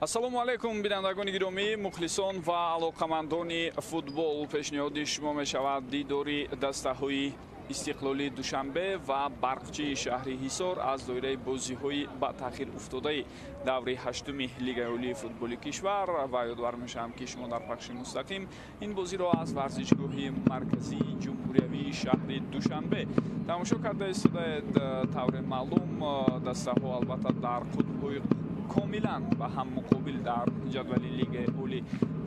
Ассалому алайкум, бинандагони гиромӣ, мухлисон ва алоқамандони футбол. Пешниҳоди шумо мешавад дидори дастаҳои Истиқлоли Душанбе ва Барқчии шаҳри Ҳисор аз доираи бозиҳои ба таъхир уфтодаи даври ҳаштуми Лигаи олии футболи кишвар. Ва ёдовар мешавам, ки шумо дар пахши мустақим ин бозиро аз варзишгоҳи марказии ҷумҳуриявии шаҳри Душанбе тамошо карда истодаед. Тавре маълум, дастаҳо албатта дар қутбҳои комилан ба ҳам муқобил дар ҷадвали Лигаи олӣ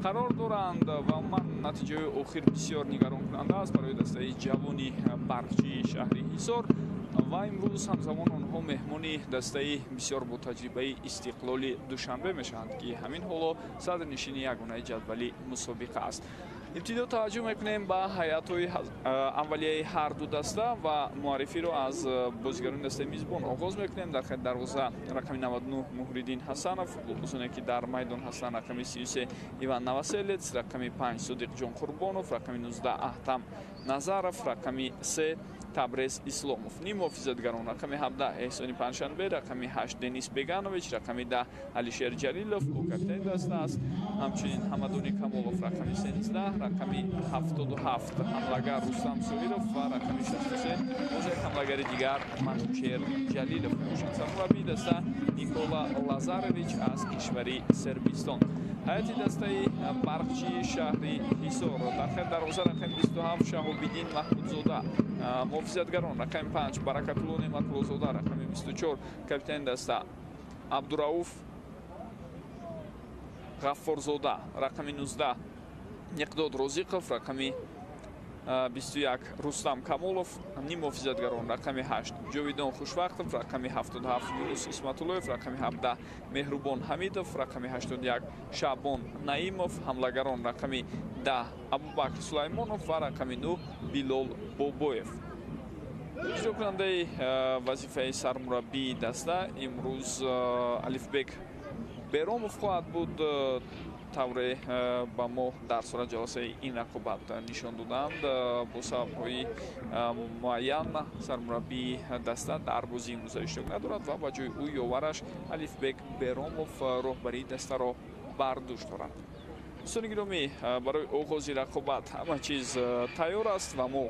қарор доранд ва умуман натиҷаҳои охир бисёр нигаронкунанда аст барои дастаи ҷавони Барқчии шаҳри Ҳисор. Ва имрӯз ҳамзамон онҳо меҳмони дастаи бисёр ботаҷрибаи Истиқлоли Душанбе мешаванд, ки ҳамин ҳоло садрнишини ягонаи ҷадвали мусобиқа аст. Ибтидо таваҷҷӯҳ мекунем ба ҳайатҳои аввалияи ҳар ду даста ва муаррифиро аз бозигарони дастаи мизбон оғоз мекунем. Дар хати дарвоза рақами 99 Муҳриддин Ҳасанов, футболбозоне ки дар майдон ҳастанд рақами 33 Иван Новоселец, рақами 5 Содиқҷон Қурбонов, рақами 19 Аҳтам Назаров, рақами 3 Табрез Исломов. Ним муҳофизатгарон рақами 17 Эҳсони Панҷшанбе, рақами 8 Денис Беганович, рақами 10 Алишер Ҷалилов, ӯ капитани даста аст. Ҳамчунин Ҳамадони Камолов рақами 13, рақами 77 ҳамлагар Рустам Соиров ва рақами 63 боз як ҳамлагари дигар Манучер Ҷалилов мебошанд. Сармураббии даста Никола Лазаревич аз кишвари Сербистон. Ҳайати дастаи Барқчии шаҳри Ҳисор дар хати дарвоза рақами 27 Шаҳобиддин Маҳмудзода, муҳофизатгарон рақами 5 Баракатулло Неъматуллозода, рақами 24 капитани даста Абдурауф Ғаффорзода, рақами 19 Ниқдод Розиқов, рақами 21 Рустам Камолов, ним муҳофизатгарон рақами 8 Ҷовидон Хушвақтов, рақами 77 Юнус Исматуллоев, рақами 17 Меҳрубон Ҳамидов, рақами 81 Шаъбон Наимов, ҳамлагарон рақами 10 Абубакр Сулаймонов ва рақами 9 Билол Бобоев. Иҷрокунандаи вазифаи сармураббии даста имрӯз Алифбек Беромов хоҳад буд. Тавре ба мо дар сурат ҷаласаи ин рақобат нишон доданд, бо сабабҳои муайян сармураббии даста дар бозии имрӯза иштирок надорад ва ба ҷои ӯ ёвараш Алифбек Беромов роҳбарии дастаро бар дӯш дорад. Дӯстони гиромӣ, барои оғози рақобат ҳама чиз тайёр аст ва мо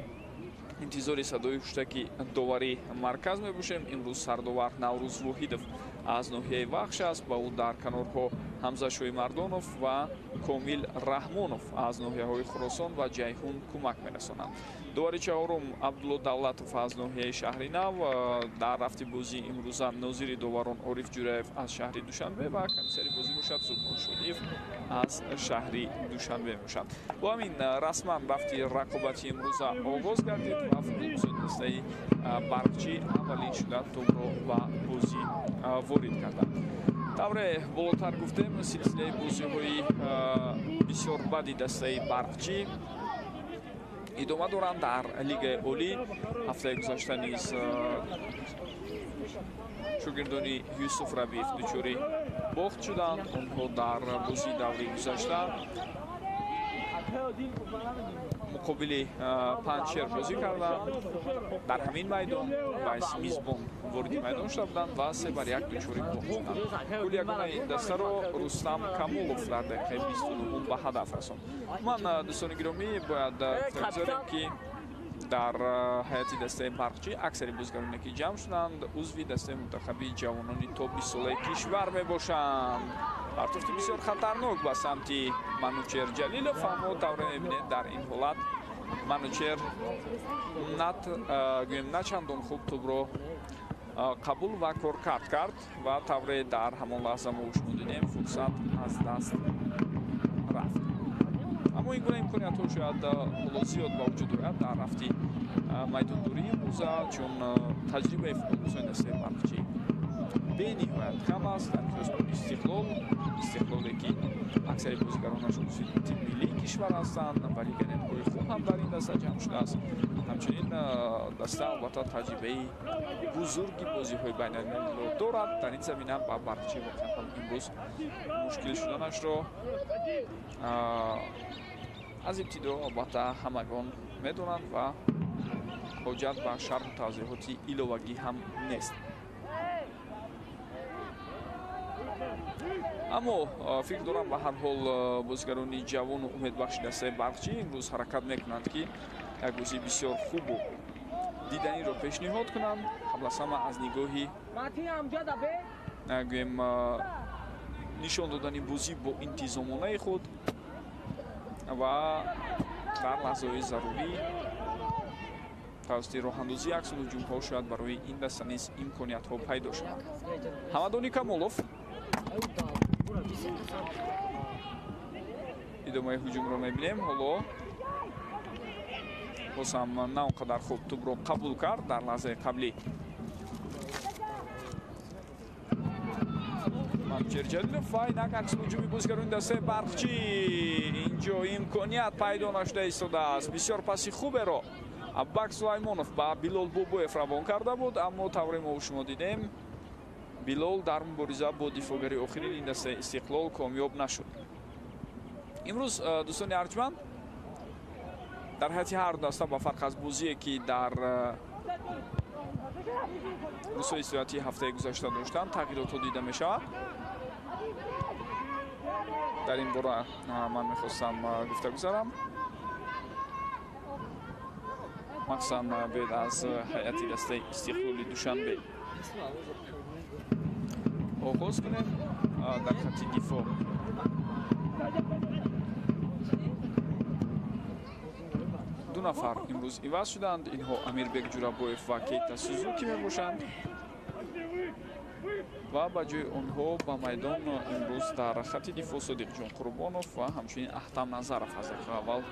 интизори садои ҳуштаки доварии марказ мебошем. Имрӯз сардовар Наврӯз Воҳидов аз ноҳияи Вахш аст. Ба ӯ дар канорҳо Ҳамза Шоимардонов ва Комил Раҳмонов аз ноҳияҳои Хуросон ва Ҷайҳун кӯмак мерасонанд. Довари чаҳорум Абдулло Давлатов аз ноҳияи Шаҳри Нав, дар рафти бозии имрӯза нозири доварон Ориф Ҷураев аз шаҳри Душанбе ва комиссари бозӣ бошад Субҳон Шодиев аз шаҳри Душанбе мебошад. Бо ҳамин расман рафти рақобати имрӯза оғоз гардид ва футболбозони дастаи Барқчӣ аввалин шуда тӯбро ба бозӣ ворид карданд. Тавре болотар гуфтем, силсилаи бозиҳои бисёр бади дастаи Барқчӣ идома доранд дар Лигаи олӣ. Ҳафтаи гузашта низ шогирдони Юсуф Рабиев дучори бохт шуданд. Онҳо дар бозии даври гузашта муқобили Панҷшер бозӣ карданд. Дар ҳамин майдон ба ҳайси мизбон вориди майдон шуда буданд ва 3-1 дучори бохт шуданд. Голи ягонаи дастаро Рустам Камолов дар дақиқаи 29 ба ҳадаф расонд. Ман, дӯстони гиромӣ, бояд гузорем, ки дар ҳайати дастаи Барқчӣ аксари бозигароне ки ҷамъ шуданд, узви дастаи мунтахаби ҷавонони то 20 солаи кишвар мебошанд. Партофти бисёр хатарнок ба самти Манучер Ҷалилов, аммо тавре мебинед, дар ин ҳолат Манучер гӯем на чандон хуб тӯбро қабул ва коркард кард ва тавре дар ҳамон лаҳза мо шумо дидем, фурсат аз даст рафт. Аммо ин гуна имкониятҳо шояд ҳоло зиёд ба вуҷуд ояд дар рафти майдондории имрӯза, чун таҷрибаи футболбозони дастаи Барқчӣ бениҳоят кам аст дар қиёс бо Истиқлол. Истиқлоле ки аксари бозигаронаш узви тими миллии кишвар ҳастанд ва легионерҳои хуб ҳам дар ин даста ҷамъ шудааст. Ҳамчунин даста албатта таҷрибаи бузурги бозиҳои байналмилалиро дорад. Дар ин замина ба Барқчӣ воқеан ҳам имрӯз мушкил шуданашро аз ибтидо албатта ҳамагон медонанд ва ҳоҷат ба шарҳу тавзеҳоти иловагӣ ҳам нест. Аммо фикр дорам, ба ҳар ҳол бозигарони ҷавону умедбахши дастаи Барқчӣ имрӯз ҳаракат мекунанд, ки як бозии бисёр хубу диданиро пешниҳод кунанд. Қабл аз ҳама аз нигоҳи, гӯем, нишон додани бозӣ бо интизомонаи худ ва дар лаҳзаҳои зарурӣ тавассути роҳандозии аксу ҳуҷумҳо шояд барои ин даста низ имкониятҳо пайдо шаванд. Ҳамадони Камолов идомаи ҳуҷумро мебинем. Ҳоло боз ҳам на он қадар хуб тӯбро қабул кард дар лаҳзаи қаблӣ Манучер Ҷалилов ва инак акси ҳуҷуми бозигарони дастаи Барқчӣ. Инҷо имконият пайдо нашуда истодааст. Бисёр паси хуберо Аббак Сулаймонов ба Билол Бобоев равон карда буд, аммо тавре мо шумо дидем, Билол дар мубориза бо дифоъгари охирини ин дастаи Истиқлол комёб нашуд. Имрӯз, дӯстони арҷманд, дар ҳайати ҳар даста, ба фарқ аз бозие, ки дар рӯзҳои истироҳатии ҳафтаи гузашта доштанд, тағйиротҳо дида мешавад. Дар ин бора ман мехостам гуфта гузарам. Махсусан биёед аз ҳайати дастаи Истиқлоли Душанбе оғоз кунем. Дар хатти дифоъ ду нафар имрӯз иваз шуданд. Инҳо Амирбек Ҷурабоев ва Кейта Сузуки мебошанд ва ба ҷои онҳо ба майдон имрӯз дар хатти дифоъ Содиқҷон Қурбонов ва ҳамчунин Аҳтам Назаров аз дақиқаи аввал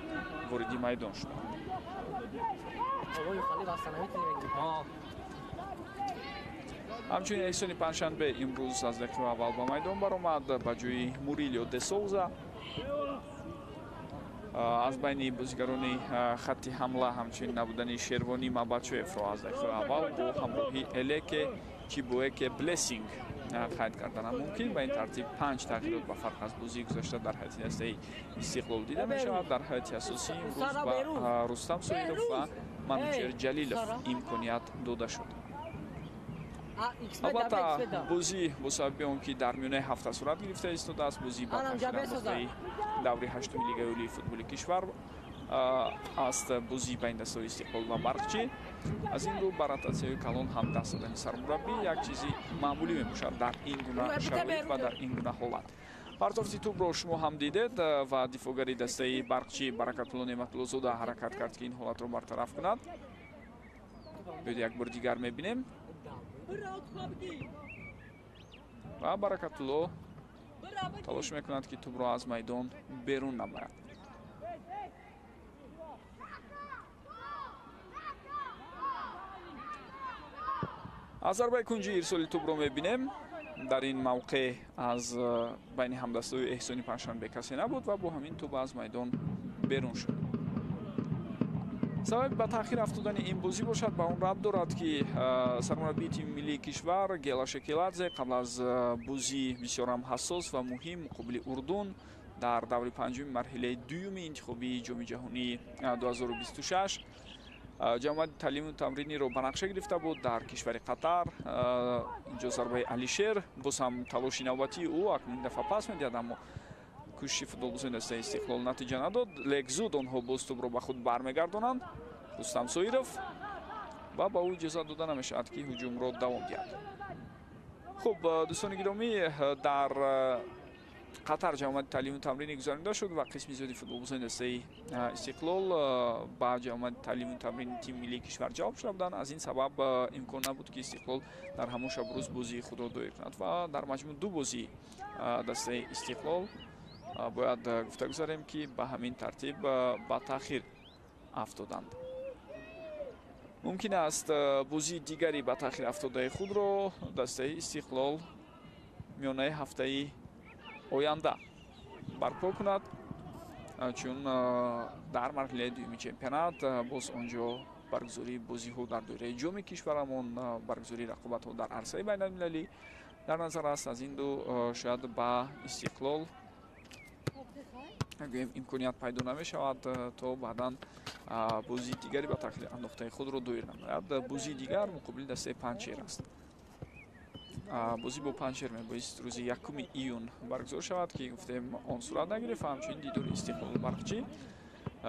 вориди майдон шуданд. Ҳамчунин Эҳсони Панҷшанбе имрӯз аз дақиқаи аввал ба майдон баромад ба ҷои Мурилио де Соуза. Аз байни бозигарони хатти ҳамла ҳамчунин набудани Шервонӣ Мабачоевро аз дақиқаи аввал бо ҳамроҳи Элеке Чибуэке Блессинг қайд карданам мумкин. Ба ин тартиб панҷ тағйирот ба фарқ аз бозии гузашта дар ҳайати дастаи Истиқлол дида мешавад. Дар ҳайати асосӣ имрӯз ба Рустам Соиров ва Манучер Ҷалилов имконият дода шуд. Албатта, бозӣ бо сабаби он ки дар миёнаи ҳафта сурат гирифта истодааст, бозӣ ба таъхир андохтаи даври ҳаштуми Лигаи олии футболи кишвар аст, бозӣ байни дастаҳои Истиқлол ва Барқчӣ. Аз ин рӯ ба ротатсияҳои калон ҳам даст додани сармураббӣ як чизи маъмулӣ мебошад дар ин гуна шароит ва дар ин гуна ҳолат. Партофти тӯбро шумо ҳам дидед ва дифоъгари дастаи Барқчӣ Баракатулло Неъматуллозода ҳаракат кард, ки ин ҳолатро бартараф кунад. Биёед, як бор дигар мебинем ва Баракатулло талош мекунад, ки тӯбро аз майдон берун набарад. Аз зарбаи кунҷи ирсоли тӯбро мебинем. Дар ин мавқеъ аз байни ҳамдастаҳои Эҳсони Панҷшанбе касе набуд ва бо ҳамин тӯб аз майдон берун шуд. Сабаби ба таъхир афтодани ин бозӣ бошад, ба он рабт дорад, ки сармураббии тими миллии кишвар Гела Шекиладзе қабл аз бозии бисёрам ҳассос ва муҳим муқобили Урдун дар даври панҷуми марҳилаи дуюми интихобии Ҷоми ҷаҳонии 2026 ҷамоати таълиму тамриниро ба нақша гирифта буд дар кишвари Қатар. Инҷо зарбаи Алишер, боз ҳам талоши навбатии ӯ, акнун ин дафъа пас медиҳад, аммо кӯшиши футболбозони дастаи Истиқлол натиҷа надод. Лек зуд онҳо боз тӯбро ба худ бармегардонанд. Рустам Соиров ва ба ӯ иҷозат дода намешавад, ки ҳуҷумро давом диҳад. Хуб, дӯстони гиромӣ, дар Қатар ҷамоати таълиму тамринӣ гузаронида шуд ва қисми зиёди футболбозони дастаи Истиқлол ба ҷамоати таълиму тамрини тими миллии кишвар ҷалб шуда буданд. Аз ин сабаб имкон набуд, ки Истиқлол дар ҳамон шабрӯз бозии худро доир кунад ва дар маҷмӯъ ду бозии дастаи Истиқлол, бояд гуфта гузарем, ки ба ҳамин тартиб ба таъхир афтоданд. Мумкин аст, бозии дигари ба таъхир афтодаи худро дастаи Истиқлол миёнаи ҳафтаи оянда барпо кунад, чун дар марҳилаи дуюми чемпионат боз онҷо баргузории бозиҳо дар доираи ҷоми кишварамон, баргузории рақобатҳо дар арсаи байналмилалӣ дар назар аст. Аз ин ду шояд ба Истиқлол, гӯем, имконият пайдо намешавад, то баъдан бозии дигари ба таъхир андохтаи худро доир намояд. Бозии дигар муқобили дастаи Панҷшер аст. Бозӣ бо Панҷшер мебоист рӯзи 1 июн баргузор шавад, ки гуфтем он сурат нагирифт. Ва ҳамчунин дидори Истиқлолу Барқчӣ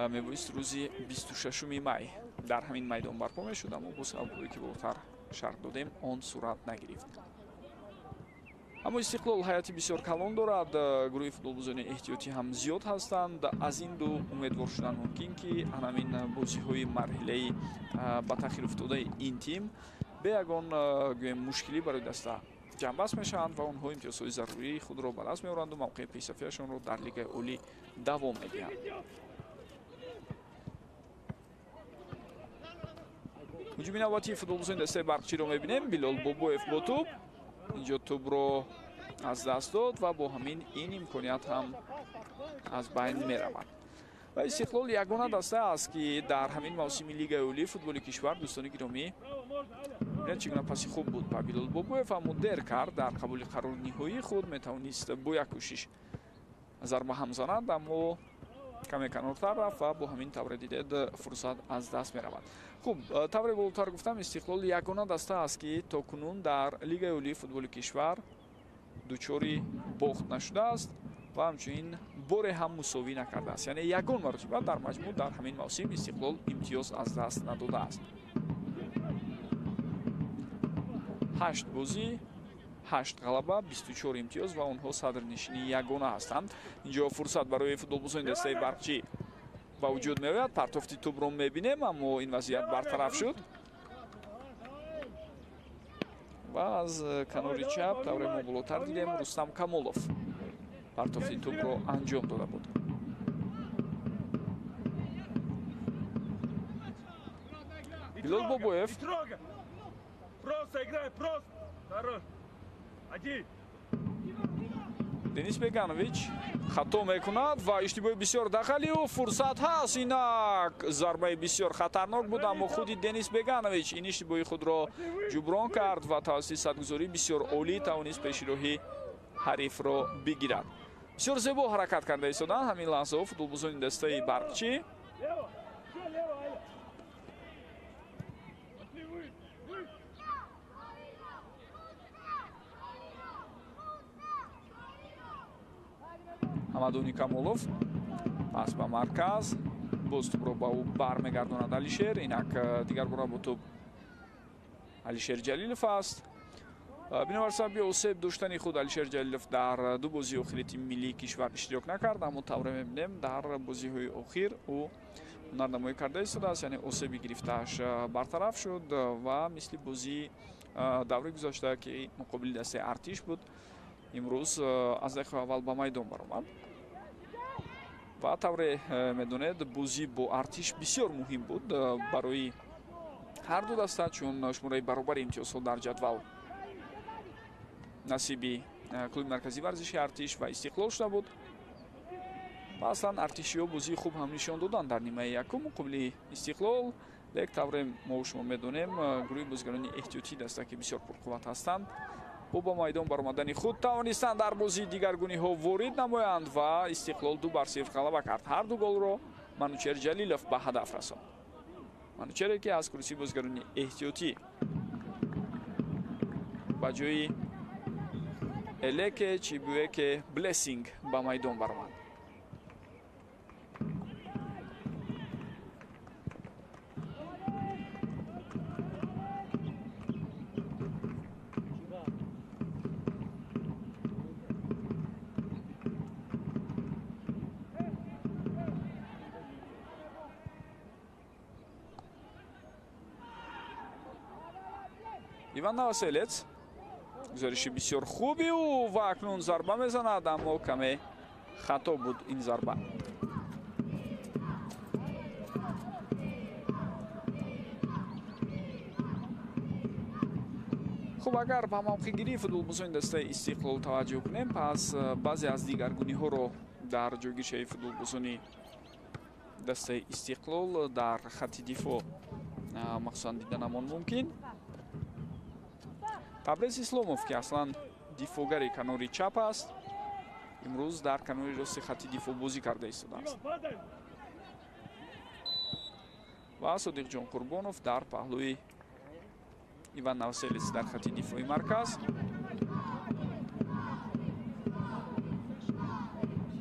мебоист рӯзи 26 май дар ҳамин майдон барпо мешуд, аммо бо сабабҳое ки болотар шарҳ додем, он сурат нагирифт. Аммо Истиқлол ҳайати бисёр калон дорад, гурӯҳи футболбозони эҳтиётӣ ҳам зиёд ҳастанд. Аз ин ду умедвор шудан мумкин, ки ҳамин бозиҳои марҳилаи ба таъхир уфтодаи ин тим бе ягон гӯем мушкилӣ барои даста ҷамъбаст мешаванд ва онҳо имтиёзҳои зарурии худро ба даст меоранду мавқеи пешсафиашонро дар Лигаи Олӣ давом медиҳанд. Ҳуҷуми навбатии футболбозони дастаи Барқчиро мебинем. Билол Бобоев бо тӯб инҷо тӯбро аз даст дод ва бо ҳамин ин имконият ҳам аз байн меравад. Ва Истиқлол ягона даста аст, ки дар ҳамин мавсими Лигаи Олии футболи кишвар, дӯстони гиромӣ, бинед чӣ гуна паси хуб буд ба Билол Бобоев, аммо дер кард. Дар қабули қарори ниҳоии худ метавонист бо як кӯшиш зарба ҳам занад, аммо каме канортар рафт ва бо ҳамин тавре дидед фурсат аз даст меравад. Хуб, тавре болотар гуфтам, Истиқлол ягона даста аст, ки то кунун дар Лигаи Олии футболи кишвар дучори бохт нашудааст ва ҳамчунин боре ҳам мусовӣ накардааст. Яъне ягон маротиба дар маҷмӯъ дар ҳамин мавсим Истиқлол имтиёз аз даст надодааст. 8 бозӣ, 8 ғалаба, 24 имтиёз ва онҳо садрнишини ягона ҳастанд. Инҷо фурсат барои футболбозони дастаи Барқчӣ ба вуҷуд меояд. Партофти тӯбро мебинем, аммо ин вазъият бартараф шуд ва аз канори чап, тавре мо болотар дидем, Рустам Камолов партофти тӯбро анҷом дода буд. Билол Бобоев. Денис Беганович хато мекунад ва иштибоҳи бисёр дахали ӯ. Фурсат ҳаст, инак зарбаи бисёр хатарнок буд, аммо худи Денис Беганович ин иштибоҳи худро ҷуброн кард ва тавассути садгузории бисёр олӣ тавонист пеши роҳи ҳарифро бигирад. Бисёр зебо ҳаракат карда истоданд ҳамин лаҳзаҳо футболбозони дастаи Барқчӣ. Ҳамадони Камолов пас ба марказ, боз тӯбро ба ӯ бармегардонад Алишер. Инак дигар бора бо тӯб Алишер Ҷалилов аст. Бинобар сабаби осеб доштани худ Алишер Ҷалилов дар ду бозии охири тими миллии кишвар иштирок накард, аммо тавре мебинем дар бозиҳои охир ӯ ҳунарнамоӣ карда истодааст, яъне осеби гирифтааш бартараф шуд ва мисли бозии даври гузашта, ки муқобили дастаи Артиш буд, имрӯз аз дақиқаи аввал ба майдон баромад. Ва тавре медонед, бозӣ бо Артиш бисёр муҳим буд барои ҳар ду даста, чун шумораи баробари имтиёзҳо дар ҷадвал насиби клуби марказии варзиши Артиш ва Истиқлол шуда буд. Ва аслан артишиҳо бозии хуб ҳам нишон доданд дар нимаи якум муқобили Истиқлол. Лек тавре мо шумо медонем, гурӯҳи бозигарони эҳтиётии даста, ки бисёр пурқувват ҳастанд, бо ба майдон баромадани худ тавонистанд дар бозии дигаргуниҳо ворид намоянд ва Истиқлол 2-0 ғалаба кард. Ҳар ду голро Манучер Ҷалилов ба ҳадаф расонд. Манучере, ки аз курсии бозигарони эҳтиётӣ ба ҷои Элеке Чибуеке Блессинг ба майдон баромад. Иван Новоселец гузариши бисёр хуби ӯ ва акнун зарба мезанад, аммо каме хато буд ин зарба. Хуб, агар ба мавқеъгирии футболбозони дастаи Истиқлол таваҷҷӯҳ кунем, пас баъзе аз дигаргуниҳоро дар ҷойгиршавии футболбозони дастаи Истиқлол дар хатти дифоъ махсусан диданамон мумкин. Табрез Исломов, ки аслан дифоъгари канори чап аст, имрӯз дар канори рости хатти дифоъ бозӣ карда истодааст. Ва Содиқҷон Қурбонов дар паҳлӯи Иван Навселец дар хати дифои марказ.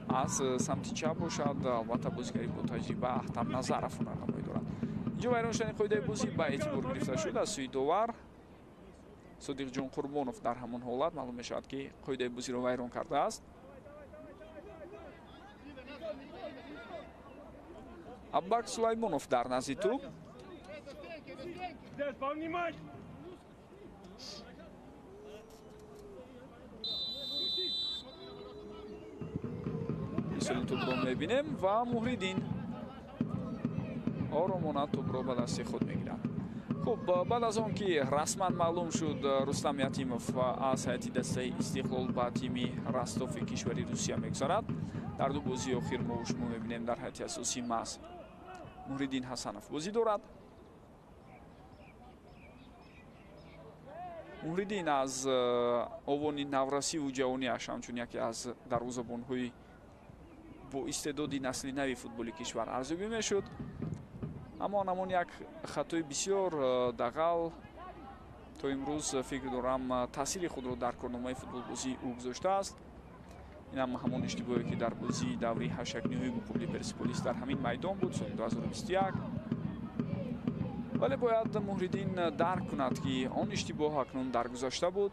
Аз самти чап бошад, албатта бозигари бо таҷриба Аҳтам Назаров ҳунарнамоӣ дорад. Инҷо вайрон шудани қоидаи бозӣ ба эътибор гирифта шуд аз сӯи довар. Содиқҷон Қурбонов дар ҳамон ҳолат маълум мешавад, ки қоидаи бозиро вайрон кардааст. Аббак Сулаймонов дар назди тӯб. Исоли тӯбро мебинем ва Муҳриддин оромона тӯбро ба дасти худ мегирад. Хуб, баъд аз он ки расман маълум шуд Рустам Ятимов аз ҳайати дастаи Истиқлол ба тими Ростови кишвари Русия мегузарад, дар ду бозии охир мо шумо мебинем дар ҳайати асосӣ маҳз Муҳриддин Ҳасанов бозӣ дорад. Муҳриддин аз овони наврасиву ҷавониаш ҳамчун яке аз дарвозабонҳои бо истеъдоди насли нави футболи кишвар арзёбӣ мешуд, аммо ҳамон як хатои бисёр дағал то имрӯз фикр дорам таъсири худро дар корномаи футболбозии ӯ гузоштааст. Инам ҳамон иштибоҳе ки дар бозии даври ҳашякниҳои муқобили Персеполис дар ҳамин майдон буд соли 2021. Вале бояд Муҳриддин дарк кунад, ки он иштибоҳ акнун даргузашта буд,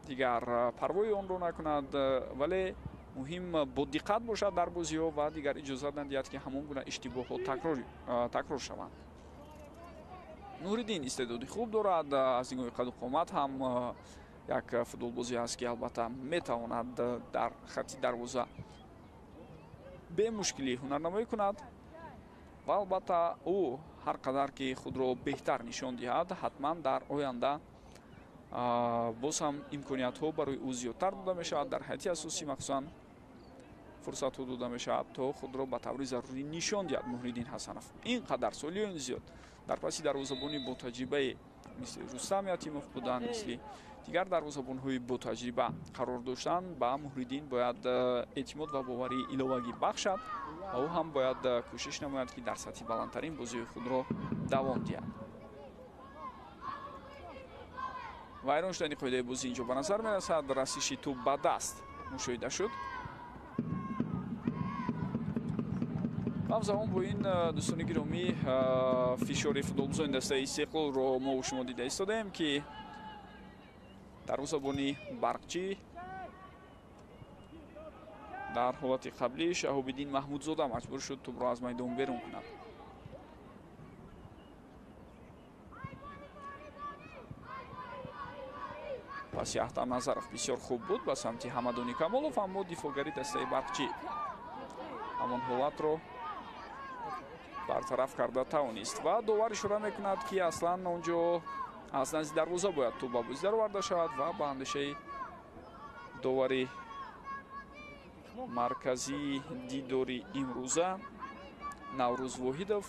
дигар парвои онро накунад, вале муҳим бо диққат бошад дар бозиҳо ва дигар иҷозат надиҳад, ки ҳамон гуна иштибоҳҳо такрор шаванд. Нуриддин истеъдоди хуб дорад, аз нигоҳи қаду қомат ҳам як футболбозӣ аст, ки албатта метавонад дар хати дарвоза бемушкилӣ ҳунарнамоӣ кунад ва албатта ӯ ҳар қадар ки худро беҳтар нишон диҳад, ҳатман дар оянда боз ҳам имкониятҳо барои ӯ зиёдтар дода мешавад. Дар ҳайати асосӣ махсусан фурсатҳо дода мешавад, то худро ба таври зарурӣ нишон диҳад Муҳриддин Ҳасанов. Ин қадар солиёни зиёд дар паси дарвозабони ботаҷрибаи мисли Рустам Ятимов будан, мисли дигар дарвозабонҳои ботаҷриба қарор доштан, ба Муҳриддин бояд эътимод ва боварии иловагӣ бахшад ва ӯ ҳам бояд кӯшиш намояд, ки дар сатҳи баландтарин бозии худро давом диҳад. Вайрон шудани қоидаи бозӣ инҷо ба назар мерасад. Расиши тӯб ба даст мушоҳида шуд. Ҳамзамон бо ин, дӯстони гиромӣ, фишори футболбозони дастаи Истиқлолро мо шумо дида истодаем, ки дарвозабони Барқчӣ дар ҳолати қаблӣ Шаҳобиддин Маҳмудзода маҷбур шуд тӯбро аз майдон берун кунад. Паси Аҳтам Назаров бисёр хуб буд ба самти Ҳамадони Камолов, аммо дифоъгари дастаи Барқчӣ ҳамон ҳолатро бартараф карда тавонист ва довар ишора мекунад, ки аслан он ҷо аз назди дарвоза бояд тӯб ба бозӣ дароварда шавад ва ба андешаи довари марказии дидори имрӯза Наврӯз Воҳидов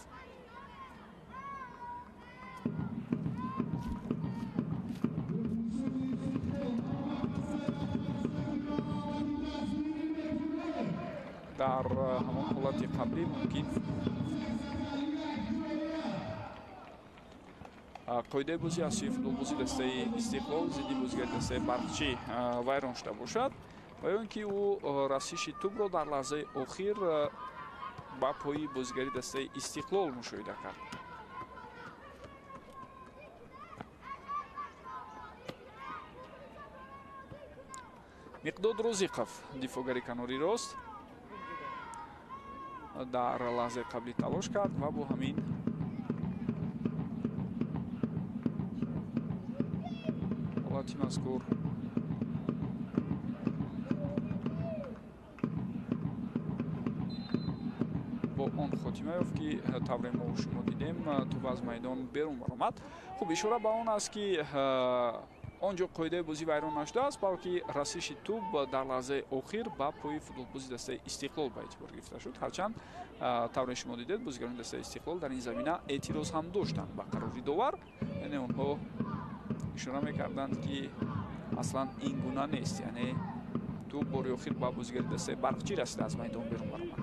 дар ҳамон ҳолати қаблӣ мумкин қоидаи бозӣ аз сӯи футболбозии дастаи Истиқлол зидди бозигари дастаи Барқчӣ вайрон шуда бошад ва ё ин ки ӯ расиши тӯбро дар лаҳзаи охир ба пои бозигари дастаи Истиқлол мушоҳида кард. Миқдод Розиқов, дифоъгари канори рост, дар лаҳзаи қаблӣ талош кард ва бо ҳамин ҳолати мазкур бо он хотима ёфт, ки тавре мо шумо дидем, тӯб аз майдон берун баромад. Хуб, ишора ба он аст, ки он ҷо қоидаи бозӣ вайрон нашудааст, балки расиши тӯб дар лаҳзаи охир ба пои футболбози дастаи Истиқлол ба эътибор гирифта шуд. Ҳарчанд тавре шумо дидед, бозигарони дастаи Истиқлол дар ин замина эътироз ҳам доштанд ба қарори довар, яъне онҳо ишора мекарданд, ки аслан ин гуна нест, яъне тӯб бори охир ба бозигари дастаи Барқчӣ расида аз майдон берун баромад.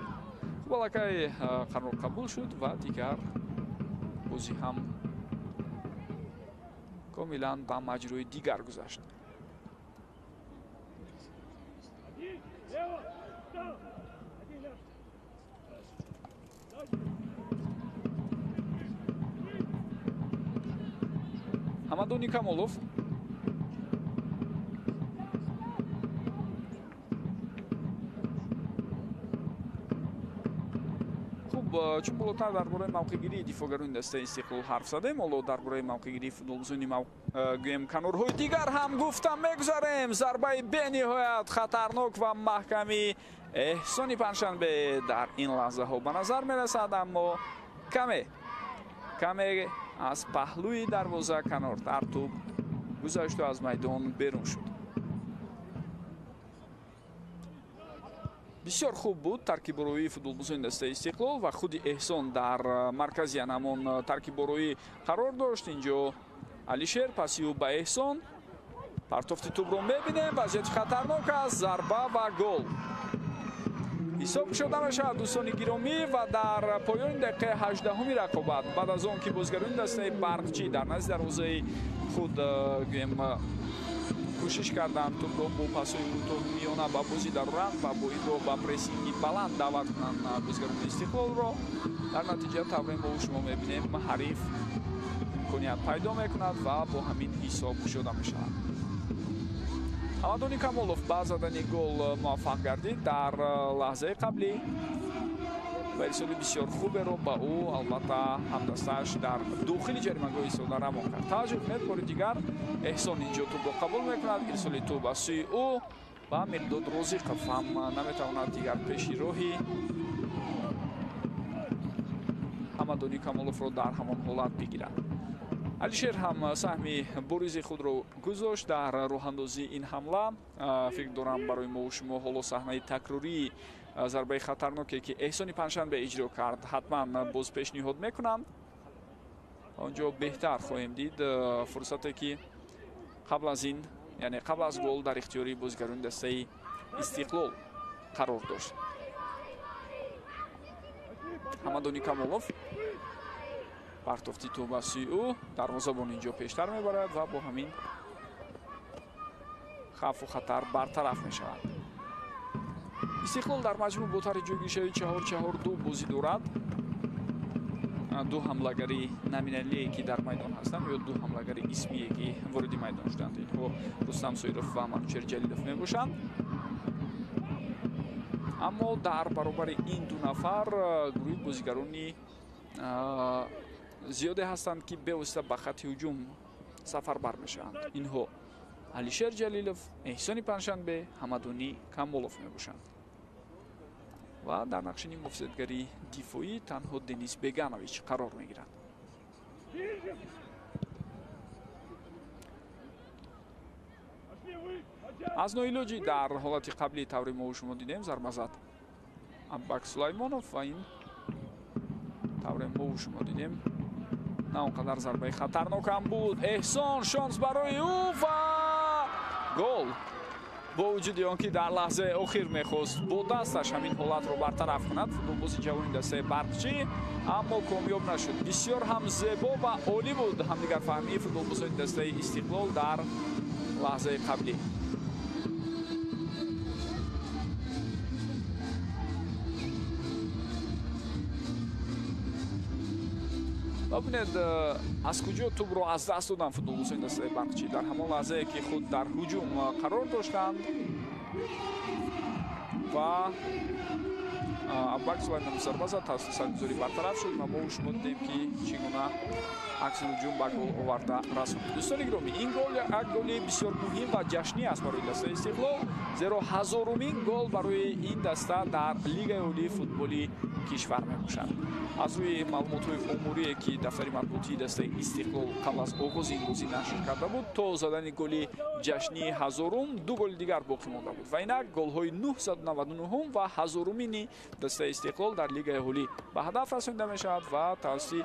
Хуб, аллакай қарор қабул шуд ва дигар бозӣ ҳам Комилан ба маҷрои дигар гузашт. Ҳамадони Камолов хуб, чун болотар дар бораи мавқеъгирии дифоъгарони дастаи Истиқлол ҳарф задем, ҳоло дар бораи мавқеъгирии футболбозони гӯем канорҳои дигар ҳам гуфта мегузарем. Зарбаи бениҳоят хатарнок ва маҳками Эҳсони Панҷшанбе дар ин лаҳзаҳо ба назар мерасад, аммо каме аз паҳлӯи дарвоза канортар тӯб гузашту аз майдон берун шуд. Бисёр хуб буд таркибороии футболбозони дастаи Истиқлол ва худи Эҳсон дар маркази ҳамон таркибороӣ қарор дошт. Инҷо Алишер паси ӯ ба Эҳсон, партофти тӯбро мебинем, вазъияти хатарнок аст, зарба ва гол. Ҳисоб кушода мешавад, дӯстони гиромӣ, ва дар поёни дақиқаи 18-уми рақобат баъд аз он ки бозигарони дастаи Барқчӣ дар назди дарвозаи худ гӯем кӯшиш карданд тӯбро бо пасҳои кӯтоҳи миёна ба бозӣ дароранд ва бо ин роҳ ба прессинги баланд даъват кунанд бозигарони Истиқлолро. Дар натиҷа тавре мо шумо мебинем, ҳариф имконият пайдо мекунад ва бо ҳамин ҳисоб кушода мешавад. Ҳамадони Камолов ба задани гол муваффақ гардид дар лаҳзаи қаблӣ ва ирсоли бисёр хуберо ба ӯ албатта ҳамдастааш дар дохили ҷаримагоҳи истода равон кард. Таваҷҷӯҳ кунед, бори дигар Эҳсон инҷо тӯбро қабул мекунад, ирсоли тӯб аз сӯи ӯ ва Миқдод Розиқов ҳам наметавонад дигар пеши роҳи Ҳамадони Камоловро дар ҳамон ҳолат бигирад. Алишер ҳам саҳми боризи худро гузошт дар роҳандозии ин ҳамла. Фикр дорам барои мо шумо ҳоло саҳнаи такрории зарбаи хатарноке ки Эҳсони Панҷшанбе иҷро кард ҳатман боз пешниҳод мекунам. Он ҷо беҳтар хоҳем дид фурсате ки қабл аз ин, яъне қабл аз гол дар ихтиёри бозигарони дастаи Истиқлол қарор дошт. Ҳамадони Камолов партофти тӯб аз сӯи ӯ, дарвозабон инҷо пештар мебарад ва бо ҳамин хавфу хатар бартараф мешавад. Истиқлол дар маҷмӯъ бо тарҳи ҷойгиршавии 4-4-2 бозӣ дорад. Ду ҳамлагари номиналие ки дар майдон ҳастанд ё ду ҳамлагари исмие ки вориди майдон шуданд, инҳо Рустам Соиров ва Манучер Ҷалилов мебошанд. Аммо дар баробари ин ду нафар гурӯҳи бозигарони зиёде ҳастанд ки бевосита ба хатти ҳуҷум сафарбар мешаванд. Инҳо Алишер Ҷалилов, Эҳсони Панҷшанбе, Ҳамадонӣ Камолов мебошанд. Ва дар нақши муҳофизатгари дифоӣ танҳо Денис Беганович қарор мегирад. Аз ноилоҷӣ дар ҳолати қаблии таври мо шумо дидем зарба зад Аббак Сулаймонов ва ин тавре мо шумо дидем на он қадар зарбаи хатарнок ҳам буд. Эҳсон шонс барои ӯ ва гол. Бо вуҷуди он ки дар лаҳзаи охир мехост бо дасташ ҳамин ҳолатро бартараф кунад футболбози ҷавони дастаи Барқчӣ, аммо комёб нашуд. Бисёр ҳам зебо ва олӣ буд ҳамдигарфаҳмии футболбозони дастаи Истиқлол дар лаҳзаи қаблӣ. Бубинед аз куҷо тӯбро аз даст доданд футболбозони дастаи Барқчӣ дар ҳамон лаҳзае ки худ дар ҳуҷум қарор доштанд ва Аббак Сулаймонов зарба зад, тавассути сангузорӣ бартараф шуд ва мо шумо дидем ки чӣ гуна акси ҳуҷум ба гол оварда расонид. Дӯстони гиромӣ, ин гол як голи бисёр муҳим ва ҷашнӣ аст барои дастаи Истиқлол, зеро ҳазорумин гол барои ин даста дар Лигаи олии футболи кишвар мебошад. Аз рӯи маълумотҳои оморие ки дафтари матбуотии дастаи Истиқлол қабл аз оғози ин бозӣ нашр карда буд, то задани голи ҷашнии ҳазорум ду голи дигар боқӣ монда буд ва инак голҳои 999 ва ҳазорумини дастаи Истиқлол дар Лигаи олӣ ба ҳадаф расонида мешавад ва тавассути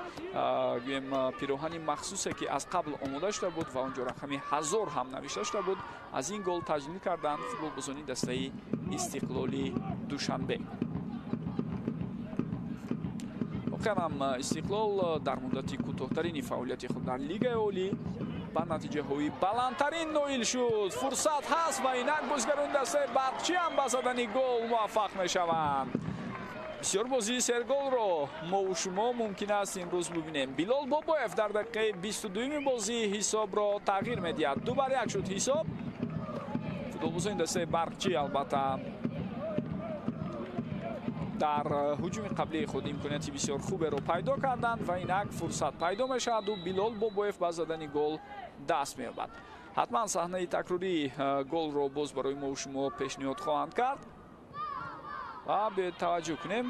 гӯем пироҳани махсусе ки аз қабл омода шуда буд ва он ҷо рақами 1000 ҳам навишта шуда буд, аз ин гол таҷлил карданд футболбозони дастаи Истиқлоли Душанбе. Воқеан ҳам Истиқлол дар муддати кӯтоҳтарини фаъолияти худ дар Лигаи олӣ ба натиҷаҳои баландтарин ноил шуд. Фурсат ҳаст ва инак бозигарони дастаи Барқчӣ ҳам ба задани гол муваффақ мешаванд. Бисёр бозии серголро мову шумо мумкин аст имрӯз бубинем. Билол Бобоев дар дақиқаи 22-юми бозӣ ҳисобро тағйир медиҳад. 2-1 шуд ҳисоб. Футболбозони дастаи Барқчӣ албатта дар ҳуҷуми қаблии худ имконияти бисёр хуберо пайдо карданд ва инак фурсат пайдо мешаваду Билол Бобоев ба задани гол даст меёбад. Ҳатман саҳнаи такрории голро боз барои мо шумо пешниҳод хоҳанд кард. Ва биёед таваҷҷӯҳ кунем.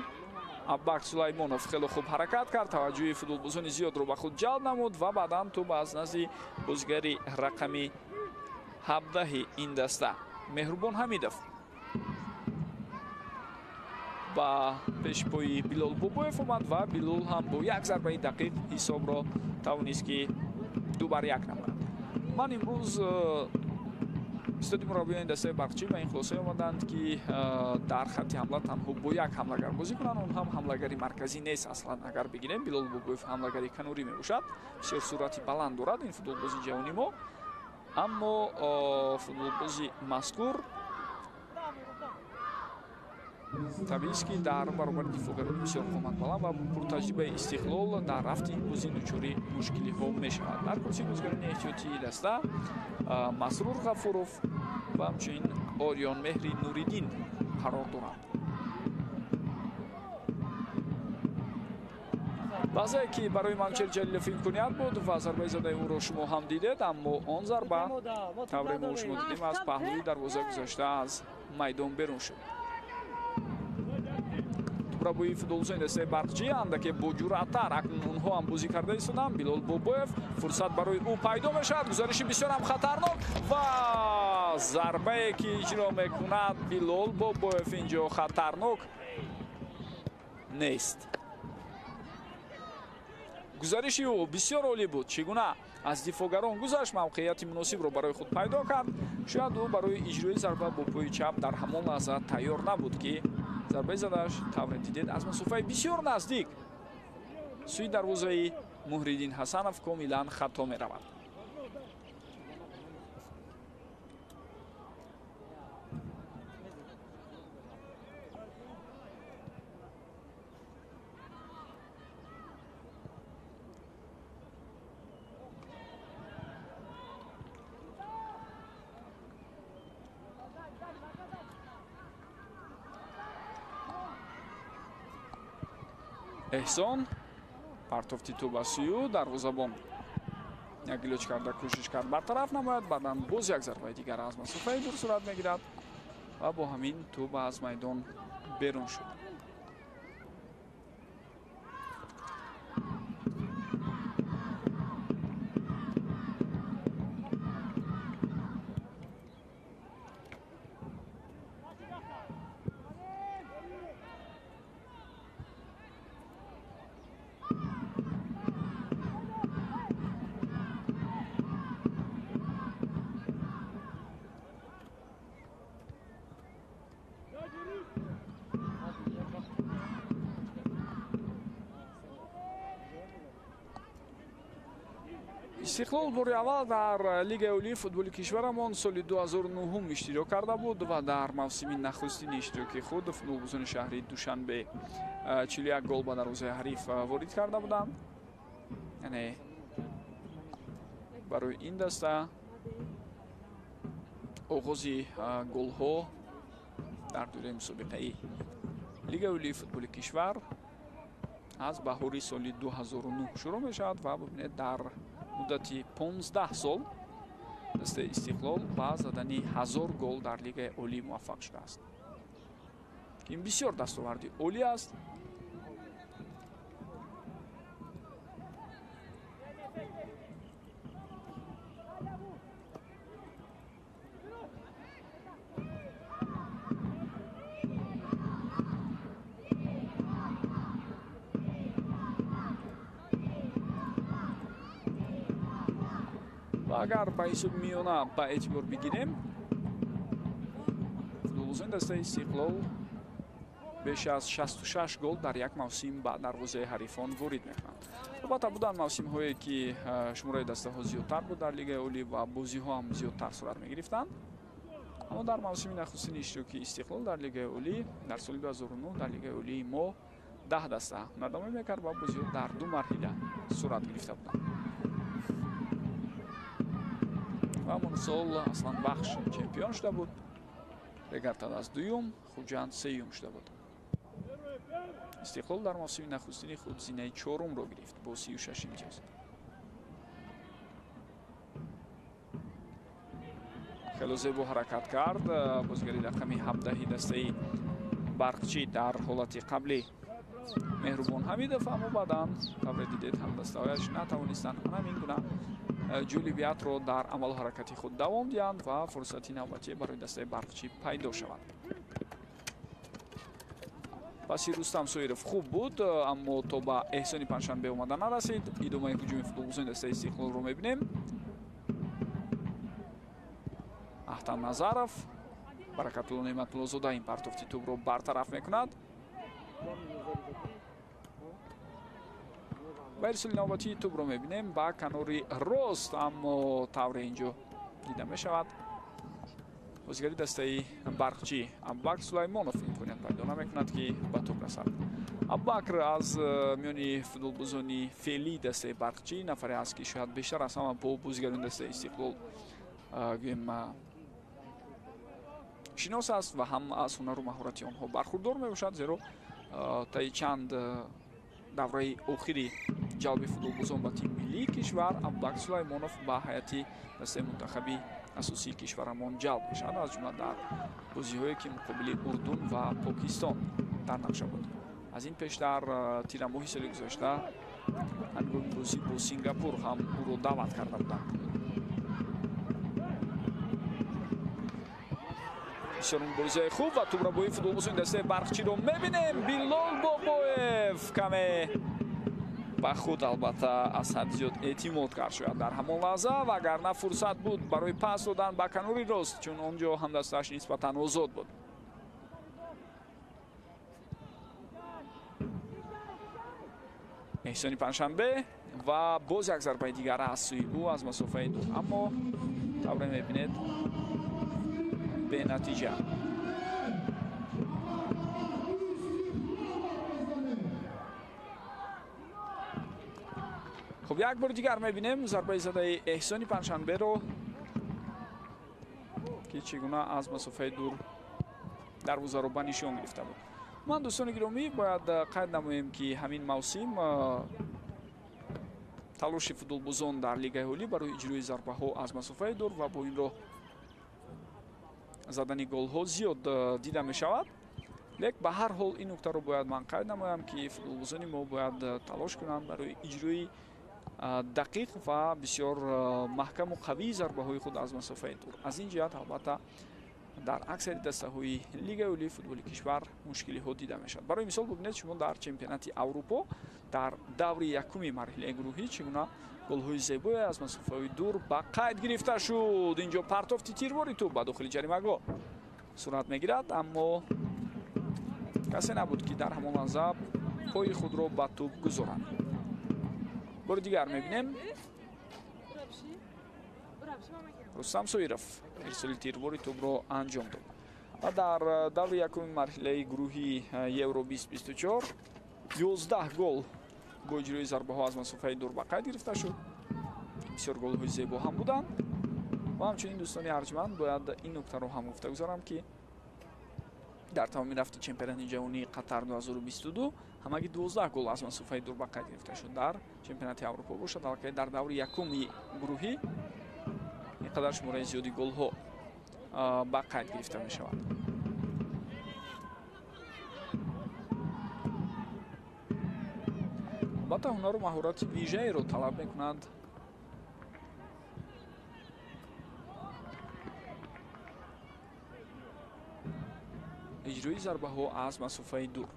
Аббак Сулаймонов хеле хуб ҳаракат кард, таваҷҷӯҳи футболбозони зиёдро ба худ ҷалб намуд ва баъдан тӯб аз назди бозигари рақами 17 ин даста Меҳрубон Ҳамидов ба пешпои Билол Бобоев омад ва Билол ҳам бо як зарбаи дақиқ ҳисобро тавонист ки 2-1 намояд. Ман имрӯз истоди мураббиёни дастаи Барқчӣ ба ин хулосае омаданд, ки дар хатти ҳамла танҳо бо як ҳамлагар бозӣ кунанд. Он ҳам ҳамлагари марказӣ нест. Аслан агар бигирем, Билол Бобоев ҳамлагари канорӣ мебошад. Бисёр суръати баланд дорад ин футболбози ҷавони мо, аммо футболбози мазкур табиист, ки дар баробари дифоъгарони бисёр қоматбаланд ва пуртаҷрибаи Истиқлол дар рафти ин бозӣ дучори мушкилиҳо мешавад. Дар курсии бозигарони эҳтиётии даста Масрур Ғафуров ва ҳамчунин Ориён Меҳри Нуриддин қарор доранд. Лаҳзае ки барои Манучер Ҷалилов имконият буд ва зарбаи задаи ӯро шумо ҳам дидед, аммо он зарба тавре мо шумо дидем аз паҳлӯи дарвоза гузашта аз майдон берун шуд. Рабои футболбозони дастаи Барқчӣ андаке бо ҷуръаттар акнун онҳо ҳам бозӣ карда истоданд. Билол Бобоев фурсат барои ӯ пайдо мешавад. Гузариши бисёр ҳам хатарнок ва зарбае ки иҷро мекунад Билол Бобоев инҷо хатарнок нест. Гузариши ӯ бисёр олӣ буд. Чӣ гуна аз дифоъгарон гузашт, мавқеияти муносибро барои худ пайдо кард. Шояд ӯ барои иҷрои зарба бо пои чап дар ҳамон лаҳза тайёр набуд, ки зарбаи задааш тавре дидед аз масофаи бисёр наздик сӯи дарвозаи Муҳриддин Ҳасанов комилан хато меравад. Эҳсон партофти тӯб аз сӯи ӯ, дарвозабон як гилоч карда кӯшиш кард бартараф намояд, баъдан боз як зарбаи дигар аз масофаи дур сурат мегирад ва бо ҳамин тӯб аз майдон берун шуд. Истиқлол бори аввал дар Лигаи олии футболи кишварамон соли 2009 иштирок карда буд ва дар мавсими нахустини иштироки худ футболбозони шаҳри Душанбе 41 гол ба дарвозаи ҳариф ворид карда буданд. Яъне барои ин даста оғози голҳо дар доираи мусобиқаи Лигаи олии футболи кишвар аз баҳори соли 2009 шурӯъ мешавад ва бубинед дар муддати 15 сол дастаи Истиқлол ба задани 1000 гол дар Лигаи олӣ муваффақ шудааст. Ин бисёр дастоварди олӣ аст. Агар ба ҳисоби миёна ба эътибор бигирем, футболбозони дастаи Истиқлол Беш аз 66 гол дар як мавсим ба дарвозаи ҳарифон ворид мекунанд. Албатта буданд мавсимҳое ки шумораи дастаҳо зиёдтар буд дар Лигаи Олӣ ва бозиҳо ҳам зиёдтар сурат мегирифтанд. Аммо дар мавсими нахустини иштироки Истиқлол дар Лигаи Олӣ дар соли 2009 дар Лигаи Олии мо 10 даста ҳунарнамоӣ мекард ва бозиҳо дар ду марҳила сурат гирифта буданд. Ва ҳамон сол Асланбахш чемпион шуда буд, Регартадаз дуюм, Хуҷанд сеюм шуда буд. Истиқлол дар мавсими нахустини худ зинаи чорумро гирифт бо 36 имтиёз. Хело зебо ҳаракат кард бозигари рақами 17 дастаи Барқчӣ дар ҳолати қаблӣ Меҳрубон Ҳамидов, аммо баъдан тавре дидед ҳамдастаҳояш натавонистанд ҳамин гуна ҷолибиятро дар амалу ҳаракати худ давом диҳанд ва фурсати навбатӣ барои дастаи Барқчӣ пайдо шавад. Паси Рустам Соиров хуб буд, аммо то ба Эҳсони Панҷшанбе омада нарасид. Идомаи ҳуҷуми футболбозони дастаи Истиқлолро мебинем. Аҳтам Назаров, Баракатулло Неъматуллозода ин партофти тӯбро бартараф мекунад. Ба ирсоли навбатии тӯбро мебинем ба канори рост, аммо тавре инҷо дида мешавад бозигари дастаи Барқчӣ Абубакр Сулаймонов имконият пайдо намекунад, ки ба тӯб расад. Абубакр аз миёни футболбозони феълии дастаи Барқчӣ нафаре аст, ки шояд бештар аз ҳама бо бозигарони дастаи Истиқлол гӯем шинос аст ва ҳам аз ҳунару маҳорати онҳо бархурдор мебошад, зеро таи чанд давраи охири ҷалби футболбозон ба тими миллии кишвар Абубакр Сулаймонов ба ҳайати дастаи мунтахаби асосии кишварамон ҷалб мешавад, аз ҷумла дар бозиҳое ки муқобили Урдун ва Покистон дар нақша буд. Аз ин пеш дар тирамоҳи соли гузашта ҳангоми бозӣ бо Сингапур ҳам ӯро даъват карда буданд. Бисёр муборизаи хуб ва тӯбрабоии футболбозони дастаи Барқчиро мебинем. Билол Бобоев каме ба худ албатта аз ҳад зиёд эътимод кард шояд дар ҳамон лаҳза, вагарна фурсат буд барои пас додан ба канори рост, чун он ҷо ҳамдастааш нисбатан озод буд. Эҳсони Панҷшанбе ва боз як зарбаи дигар аз сӯи ӯ аз масофаи дур, аммо тавре мебинед бенатиҷа. Хуб, як бори дигар мебинем зарбаи задаи Эҳсони Панҷшанберо, ки чӣ гуна аз масофаи дур дарвозаро ба нишон гирифта буд. Ман, дӯстони гиромӣ, бояд қайд намоем, ки ҳамин мавсим талоши футболбозон дар Лигаи Олӣ барои иҷрои зарбаҳо аз масофаи дур ва бо ин роҳ задани голҳо зиёд дида мешавад. Лек ба ҳар ҳол ин нуктаро бояд ман қайд намоям, ки футболбозони мо бояд талош кунанд барои иҷрои дақиқ ва бисёр маҳкаму қавии зарбаҳои худ аз масофаи дур. Аз ин ҷиҳат албатта дар аксари дастаҳои Лигаи Олии футболи кишвар мушкилиҳо дида мешавад. Барои мисол бубинед шумо дар чемпионати Аврупо дар даври якуми марҳилаи гурӯҳӣ чӣ гуна голҳои зебое аз масофаҳои дур ба қайд гирифта шуд. Инҷо партофти тирвори тӯб ба дохили ҷаримагоҳ сурат мегирад, аммо касе набуд, ки дар ҳамон лаҳза пои худро ба тӯб гузорад. Бори дигар мебинем Рустам Соиров ирсоли тирвори тӯбро анҷом дод ва дар даври якуми марҳилаи гурӯҳи Евро 2024 11 гол бо иҷрои зарбаҳо аз масофаи дур ба қайд гирифта шуд. Бисёр голҳои зебо ҳам буданд ва ҳамчунин дӯстони арҷманд бояд ин нуктаро ҳам гуфта гузорам, ки дар тамоми рафти чемпионати ҷаҳонии Қатар 2022 ҳамагӣ 12 гол аз масофаи дур ба қайд гирифта шуд. Дар чемпионати Аврупо бошад аллакай дар даври якуми гурӯҳӣ ин қадар шумораи зиёди голҳо ба қайд гирифта мешавад. Албатта ҳунару маҳорати вижаеро талаб мекунад иҷрои зарбаҳо аз масофаи дур.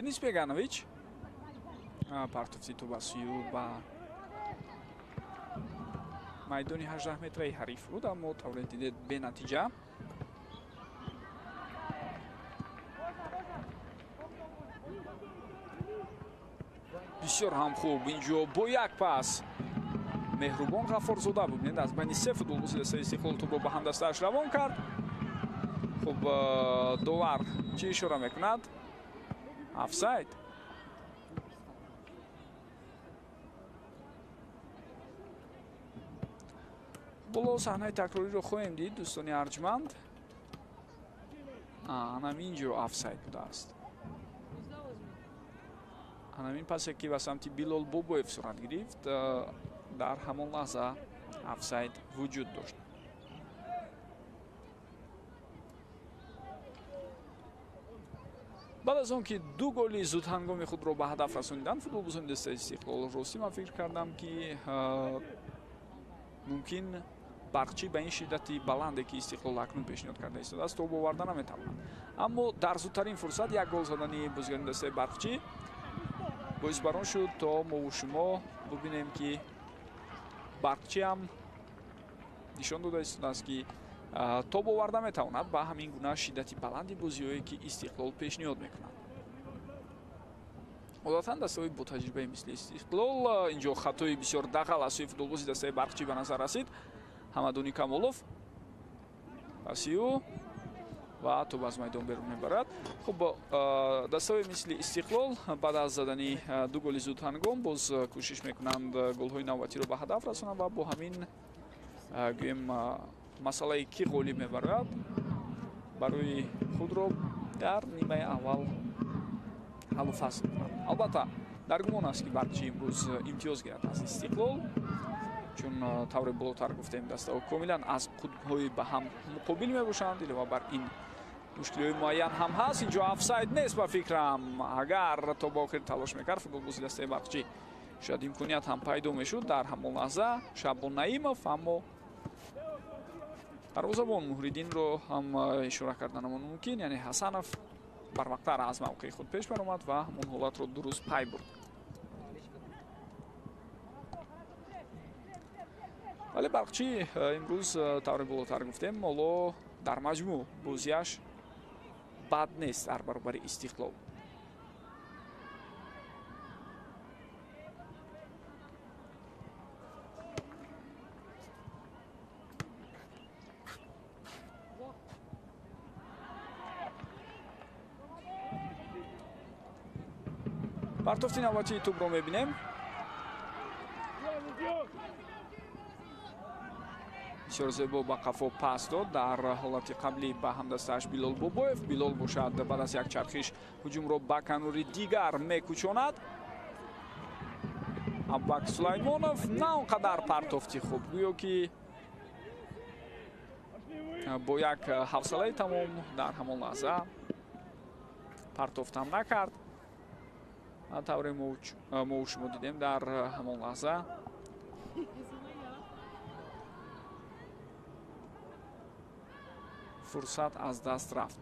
Денис Беганович партофти тӯб аз сӯи ба майдони 18 метраи ҳариф буд, аммо тавре дидед бенатиҷа. Бисёр ҳам хуб инҷо бо як пас Меҳрубон Ғаффорзода бубинед, аз байни се футболбози дастаи Истиқлол тӯбро ба ҳамдастааш равон кард. Хуб, довар чӣ ишора мекунад? Офсайд. Боло саҳнаи такрориро хоҳем дид, дӯстони арҷманд. Анам инҷо офсайд будааст. Анамин пасе ки ба самти Билол Бобоев сурат гирифт, дар ҳамон лаҳза офсайд вуҷуд дошт. Баъд аз он ки ду голи зудҳангоми худро ба ҳадаф расониданд футболбозони дастаи Истиқлол, ростӣ ман фикр кардам ки мумкин Барқчӣ ба ин шиддати баланде ки Истиқлол акнун пешниҳод карда истодааст тоб оварда наметавонад. Аммо дар зудтарин фурсат як гол задани бозигарони дастаи Барқчӣ боис бар он шуд то мову шумо бубинем ки Барқчӣ ҳам нишон дода истодааст ки тоб оварда метавонад ба ҳамин гуна шиддати баланди бозиҳое ки Истиқлол пешниҳод мекунад. Одатан дастаҳои бо таҷрибаи мисли Истиқлол инҷо хатои бисёр дағал аз сӯи футболбози дастаи Барқчӣ ба назар расид. Ҳамадуни Камолов паси ӯ ва тӯб аз майдон берун мебарад. Хуб, дастаҳои мисли Истиқлол баъд аз задани ду голи зудҳангом боз кӯшиш мекунанд голҳои навбатиро ба ҳадаф расонанд ва бо ҳамин гӯем масъалае ки ғолиб мебарад барои худро дар нимаи аввал ҳаллу фасл кунад. Албатта дар гумон аст ки Барқчӣ имрӯз имтиёз гирад аз Истиқлол, чун тавре болотар гуфтем дастаҳо комилан аз қутбҳои ба ҳам муқобил мебошанд. Илова бар ин мушкилиҳои муайян ҳам ҳаст. Инҷо офсайд нест ба фикрам. Агар то ба охир талош мекард футболбози дастаи Барқчӣ шояд имконият ҳам пайдо мешуд дар ҳамон лаҳза Шабон Наимов, аммо дарвозабон Муҳриддинро ҳам ишора карданамон мумкин, яъне Ҳасанов барвақттар аз мавқеи худ пеш баромад ва ҳамон ҳолатро дуруст пай бурд. Вале Барқчӣ имрӯз тавре болотар гуфтем, ҳоло дар маҷмӯъ бозиаш бад нест дар баробари Истиқлол. Партофти навбатии тӯбро мебинем. Бисёр зебо ба қафо пас дод дар ҳолати қаблӣ ба ҳамдастааш Билол Бобоев. Билол бошад баъд аз як чархиш ҳуҷумро ба канори дигар мекӯчонад. Абубакр Сулаймонов на он қадар партофти хуб, гӯё ки бо як ҳавсалаи тамом дар ҳамон лаҳза партофтам накард. Тавре мо шумо дидем дар ҳамон лаҳза фурсат аз даст рафт.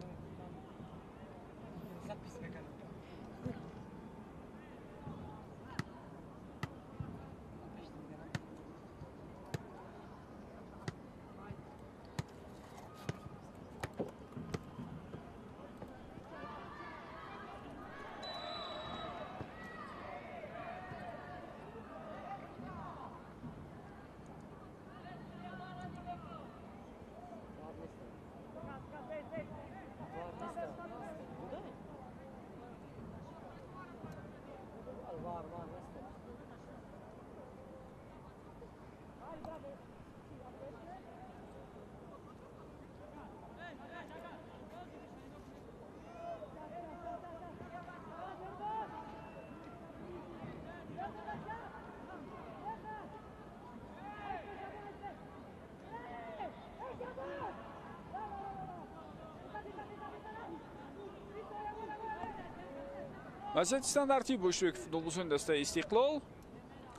Вазъияти стандартӣ бо иштироки футболбозони дастаи Истиқлол.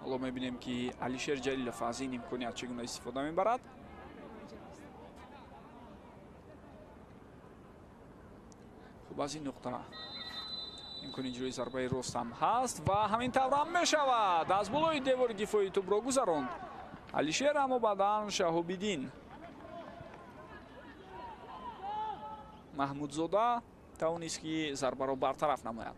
Ҳоло мебинем ки Алишер Ҷалилов аз ин имконият чӣ гуна истифода мебарад. Хуб, аз ин нуқта Имкони иҷрои зарбаи рост ҳам ҳаст ва ҳамин тавр ҳам мешавад. Аз болои девори дифои тӯбро гузаронд Алишер, аммо баъдан Шаҳобиддин Маҳмудзода тавонист, ки зарбаро бартараф намояд.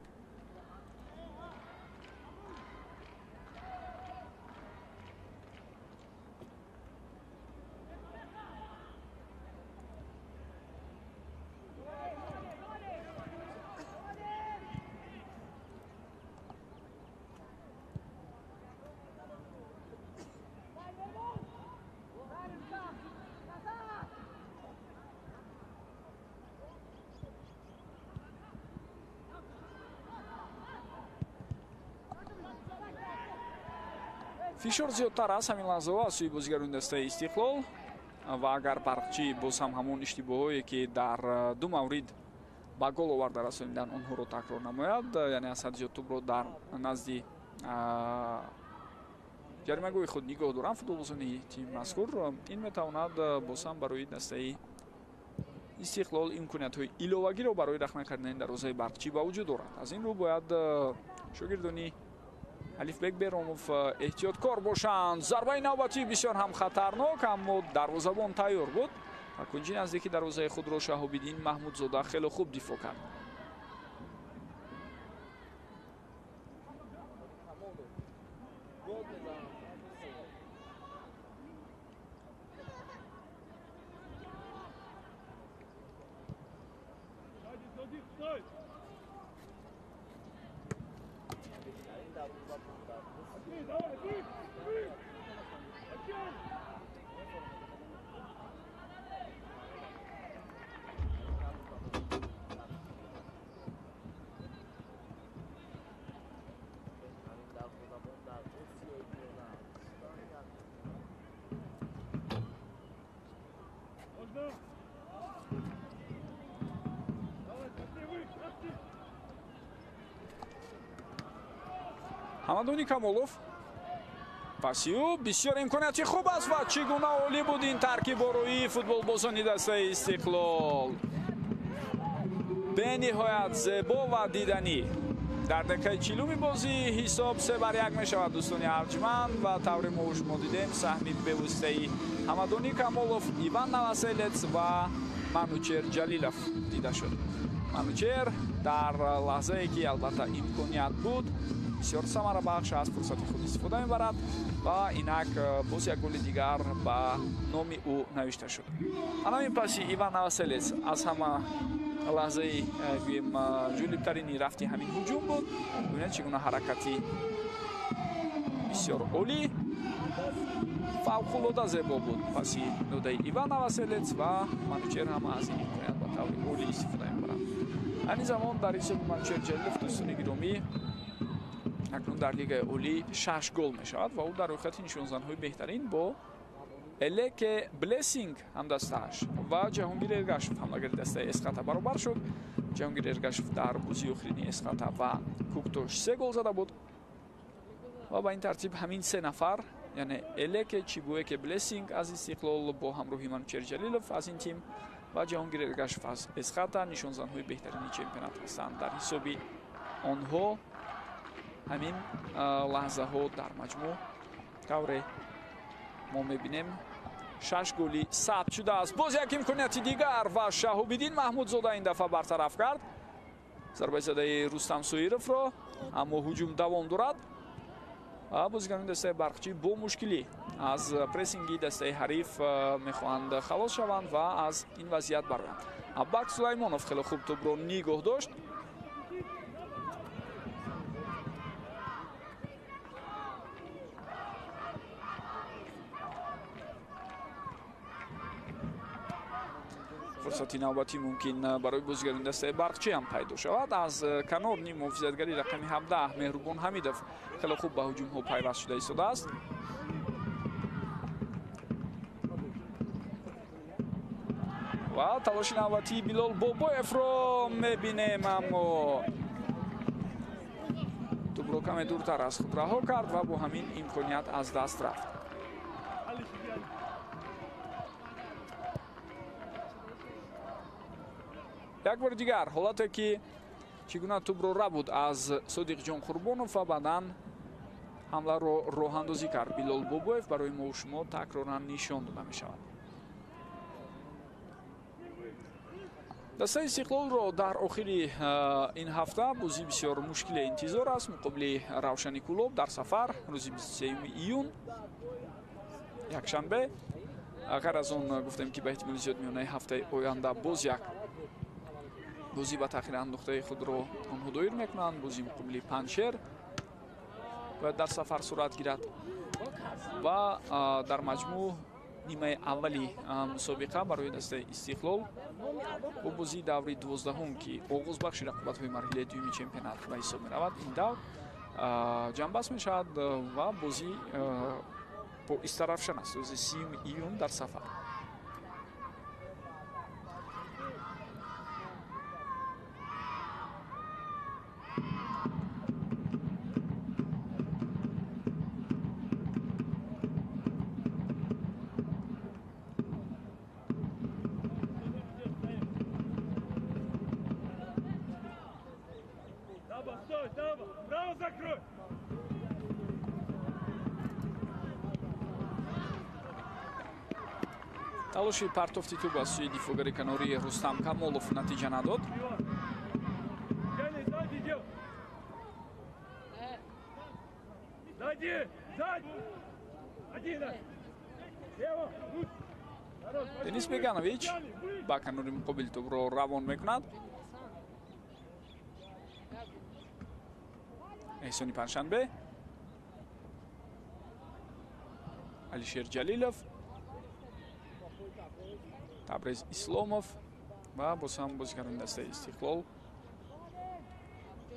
Фишор зиёдтар аст ҳамин лаҳзаҳо аз сӯи бозигарони дастаи Истиқлол ва агар Барқчӣ боз ҳам ҳамон иштибоҳое, ки дар ду маврид ба гол оварда расонидан, онҳоро такрор намояд, яъне аз ҳад зиёд тӯбро дар назди ҷаримагоҳи худ нигоҳ доранд футболбозони тими мазкур, ин метавонад боз ҳам барои дастаи Истиқлол имкониятҳои иловагиро барои рахна кардани дарвозаи Барқчӣ ба вуҷуд орад. Аз ин рӯ бояд шогирдони Алифбек Беромов эҳтиёткор бошанд. Зарбаи навбатӣ бисёр ҳам хатарнок, аммо дарвозабон тайёр буд ва кунҷи наздики дарвозаи худро Шаҳобиддин Маҳмудзода хеле хуб дифоъ кард. Ҳамадони Камолов паси ӯ бисёр имконияти хуб аст ва чӣ гуна олӣ буд ин таркибороии футболбозони дастаи Истиқлол. Бениҳоят зебо ва диданӣ. Дар дақиқаи 40-уми бозӣ ҳисоб 3-1 мешавад, дӯстони арҷманд, ва тавре мо шумо дидем саҳми бевоситаи Ҳамадони Камолов, Иван Новоселец ва Манучер Ҷалилов дида шуд. Манучер дар лаҳзае ки албатта имконият буд, бисёр самарабахш аз фурсати худ истифода мебарад ва инак боз як голи дигар ба номи ӯ навишта шуд. Ҳамин паси Иван Новоселец аз ҳама лаҳзаи гӯем ҷолибтарини рафти ҳамин ҳуҷум буд. Бибинед чӣ гуна ҳаракати бисёр олӣ, фавқулода зебо буд паси додаи Иван Новоселец ва Манучер ҳам аз ин имконият ба таври олӣ истифода мебарад. Айни замон дар ҳисоби Манучер Ҷалилов, дӯстони гиромӣ, акнун дар лигаи олӣ 6 гол мешавад ва ӯ дар рӯйхати нишонзанҳои беҳтарин бо Элеке Блессинг ҳамдастааш ва Ҷаҳонгир Эргашев ҳамлагари дастаи Эсхата баробар шуд. Ҷаҳонгир Эргашев дар бозии охирини Эсхата ва Куктош 3 гол зада буд ва ба ин тартиб ҳамин се нафар, яъне Элеке Чибуэке Блессинг аз Истиқлол бо ҳамроҳи Манучер Ҷалилов аз ин тим ва Ҷаҳонгир Эргашев аз Эсхата нишонзанҳои беҳтарини чемпионат ҳастанд. Дар ҳисоби онҳо ҳамин лаҳзаҳо дар маҷмӯъ тавре мо мебинем 6 голи сабт шудааст. Боз як имконияти дигар ва Шаҳобиддин Маҳмудзода ин дафъа бартараф кард зарбаи задаи Рустам Соировро, аммо ҳуҷум давом дорад. Бозигарони дастаи Барқчӣ бо мушкилӣ аз прессинги дастаи ҳариф мехоҳанд халос шаванд ва аз ин вазъият бароянд. Аббак Сулаймонов хеле хуб тӯбро нигоҳ дошт. Фурсати навбатӣ мумкин барои бозигарони дастаи Барқчӣ ҳам пайдо шавад. Аз канор ним муҳофизатгари рақами 17 Меҳрубон Ҳамидов хеле хуб ба ҳуҷумҳо пайваст шуда истодааст. Ва талоши навбатии Билол Бобоевро мебинем, аммо тӯбро каме дуртар аз худ раҳо кард ва бо ҳамин имконият аз даст рафт. Як бори дигар ҳолате ки Чӣ гуна тӯбро рабуд аз Содиқҷон Қурбонов ва баъдан ҳамларо роҳандозӣ кард Билол Бобоев, барои мо шумо такроран нишон дода мешавад. Дастаи Истиқлолро дар охири ин ҳафта бозии бисёр мушкиле интизор аст муқобили Равшани Кӯлоб дар сафар рӯзи 23 июн, якшанбе. Ғайр аз он гуфтем, ки ба эҳтимоли зиёд миёнаи ҳафтаи оянда боз як бозӣ ба таъхир андохтаи худро онҳо доир мекунанд. Бозии муқобили Панҷшер бояд дар сафар сурат гирад ва дар маҷмӯъ нимаи аввали мусобиқа барои дастаи Истиқлол бо бозии даври 12-ум, ки оғозбахши рақобатҳои марҳилаи дуюми чемпионат ба ҳисоб меравад, ин давр ҷамъбаст мешавад ва бозӣ бо Истаравшан аст рӯзи 30 июн дар сафар. Талоши партофти тӯб аз сӯи дифоъгари канории Рустам Камолов натиҷа надод. Денис Беганович ба канори муқобили тӯбро равон мекунад. Эҳсони Панҷшанбе, Алишер Ҷалилов, Табрез Исломов ва боз ҳам бозигарони дастаи Истиқлол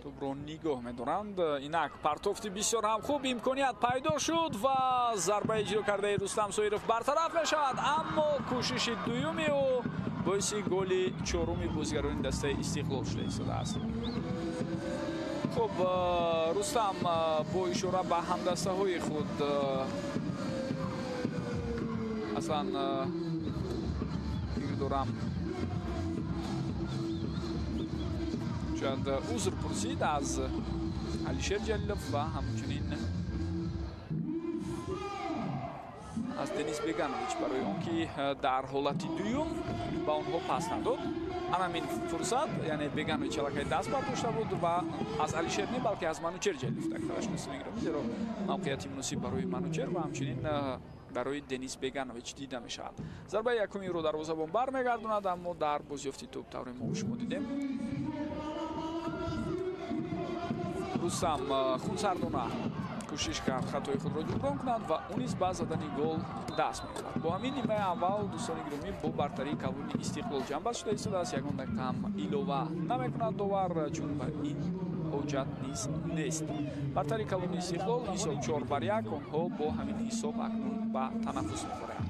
тӯбро нигоҳ медоранд. Инак партофти бисёр ҳам хуб, имконият пайдо шуд ва зарбаи иҷро кардаи Рустам Соиров бартараф мешавад, аммо кӯшиши дуюми ӯ боиси голи чоруми бозигарони дастаи Истиқлол шуда истодааст. Хуб, Рустам бо ишора ба ҳамдастаҳои худ аслан фикр дорам шояд узр пурсид аз Алишер Ҷалилов ва ҳамчунин аз Денис Беганович барои он ки дар ҳолати дуюм ба онҳо пас надод. Ана ҳамин фурсат, яъне Беганович аллакай даст бардошта буд ва аз Алишер не, балки аз Манучер Ҷалилов тактараш мегирад, зеро мавқеияти муносиб барои Манучер ва ҳамчунин барои Денис Беганович дида мешавад. Зарбаи якумиро дарвозабон бармегардонад, аммо дар бозёфти тӯб тавре мо шумо дидем, Рустам хунсардона кӯшиш кард хатои худро ҷуброн кунад ва ӯ низ ба задани гол даст меёбад. Бо ҳамин нимаи аввал дӯстони гиромӣ бо бартарии калони Истиқлол ҷамъбаст шуда истодааст. Ягон дақиқа ҳам илова намекунад довар, чун ба ин ҳоҷат низ нест. Бартарии калони Истиқлол ҳисоб 4-1, онҳо бо ҳамин ҳисоб акнун ба танаффус мебаранд.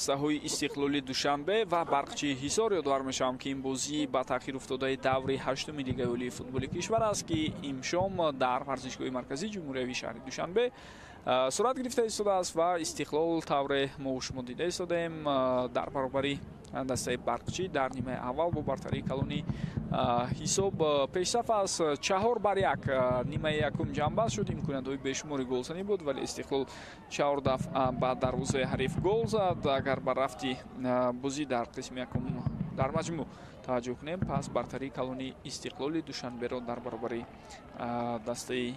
Дастаҳои Истиқлоли Душанбе ва Барқчии Ҳисор. Ёдовар мешавам, ки ин бозӣ ба таъхир уфтодаи даври ҳаштуми Лигаи олии футболи кишвар аст, ки имшом дар варзишгоҳи марказии ҷумҳуриявии шаҳри Душанбе сурат гирифта истодааст ва Истиқлол, тавре мо шумо дида истодаем, дар баробари дастаи Барқчӣ дар нимаи аввал бо бартарии калони ҳисоб пешсаф аст, 4-1. Нимаи якум ҷамъбаст шуд, имкониятҳои бешумори голзанӣ буд, вале Истиқлол 4 дафъа ба дарвозаи ҳариф гол зад. Агар ба рафти бозӣ дар қисми якум дар маҷмӯъ таваҷҷӯҳ кунем, пас бартарии калони Истиқлоли Душанберо дар баробари дастаи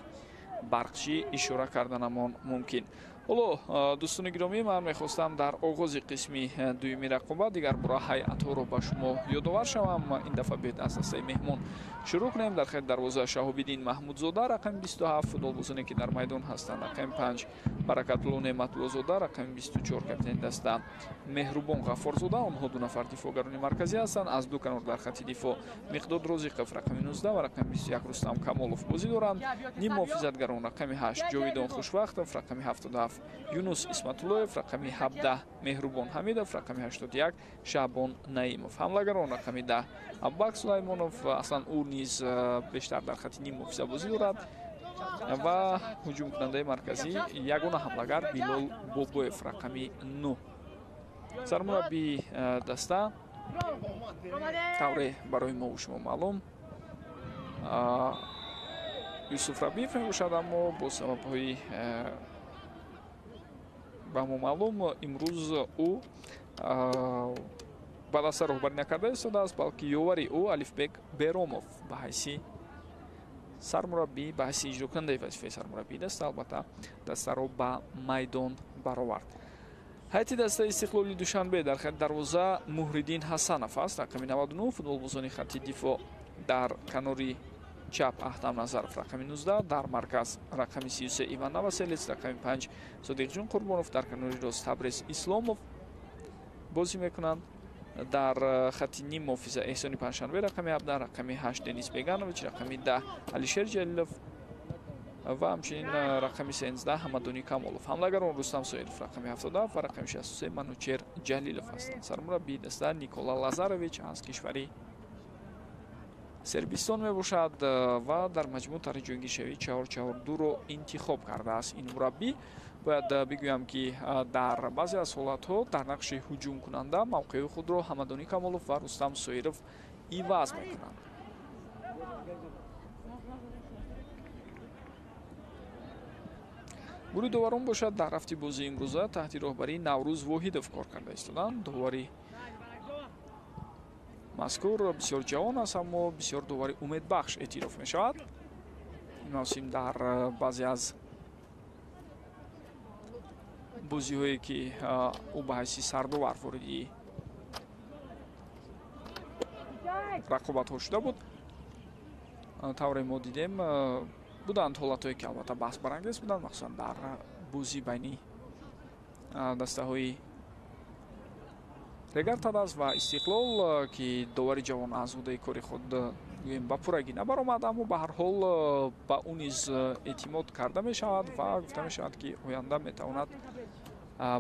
Барқчӣ ишора карданамон мумкин. Ҳоло, дӯстони гиромӣ, ман мехостам дар оғози қисми дуюми рақобат дигар бора ҳайатҳоро ба шумо ёдовар шавам. Ин дафъа биёед аз дастаи меҳмон шурӯъ кунем. Дар хати дарвоза Шаҳобиддин Маҳмудзода, рақами 27. Футболбозоне, ки дар майдон ҳастанд: рақами 5 Баракатулло Неъматуллозода, рақами 24 капитани даста Меҳрубон Ғаффорзода. Онҳо ду нафар дифоъгарони марказӣ ҳастанд. Аз ду канор дар хати дифоъ Миқдод Розиқов, рақами 19, ва рақами 21 Рустам Камолов бозӣ доранд. Ним муҳофизатгарон: рақами 8 Ҷовидон Хушвақтов, рақами 77 Юнус Исматуллоев, рақами 17 Меҳрубон Ҳамидов, рақами 81 Шаъбон Наимов. Ҳамлагарон: рақами 10 Абубакр Сулаймонов, аслан ӯ низ бештар дар хати ним муҳофиза бозӣ дорад, ва ҳуҷумкунандаи марказӣ, ягона ҳамлагар Билол Бобоев, рақами 9. Сармураббии даста, тавре барои мо шумо маълум, Юсуф Рабиев мебошад, аммо бо сабабҳои ба мо маълум имрӯз ӯ ба даста роҳбарӣ накарда истодааст, балки ёвари ӯ Алифбек Беромов ба ҳайси сармураббӣ, ба ҳайси иҷрокунандаи вазифаи сармураббии даста, албатта, дастаро ба майдон баровард. Ҳайати дастаи Истиқлоли Душанбе: дар хати дарвоза Муҳриддин Ҳасанов аст, рақами 99. Футболбозони хати дифоъ: дар канори чап Аҳтам Назаров, рақами 19, дар марказ рақами 33 Иван Новоселец, рақами 5 Содиқҷон Қурбонов, дар канори рост Табрез Исломов бозӣ мекунанд. Дар хати ним муҳофиза Эҳсони Панҷшанбе, рақами 17, рақами 8 Денис Беганович, рақами 10 Алишер Ҷалилов ва ҳамчунин рақами 13 Ҳамадони Камолов. Ҳамлагарон Рустам Соиров, рақами 77, ва рақами 63 Манучер Ҷалилов ҳастанд. Сармураббии даста Никола Лазарович аз кишвари Сербистон мебошад ва дар маҷмӯъ тарҳи ҷойгиршавии 4-4-2-ро интихоб кардааст ин мураббӣ. Бояд бигӯям, ки дар баъзе аз ҳолатҳо дар нақши ҳуҷумкунанда мавқеи худро Ҳамадонӣ Камолов ва Рустам Соиров иваз мекунанд. Гурӯҳи доварон бошад, дар рафти бозии имрӯза таҳти роҳбарии Наврӯз Воҳидов кор карда истоданд. Довари мазкур бисёр ҷавон аст, аммо бисёр довари умедбахш эътироф мешавад. Ин мавсим дар баъзе аз бозиҳое, ки ӯ ба ҳайси сардовар вориди рақобатҳо шуда буд, тавре мо дидем, буданд ҳолатҳое, ки албатта баҳсбарангез буданд, махсусан дар бозӣ байни дастаҳои Регар Тадаз ва Истиқлол, ки довари ҷавон аз ӯҳдаи кори худ, гӯем, ба пуррагӣ набаромад, аммо ба ҳар ҳол ба ӯ низ эътимод карда мешавад ва гуфта мешавад, ки оянда метавонад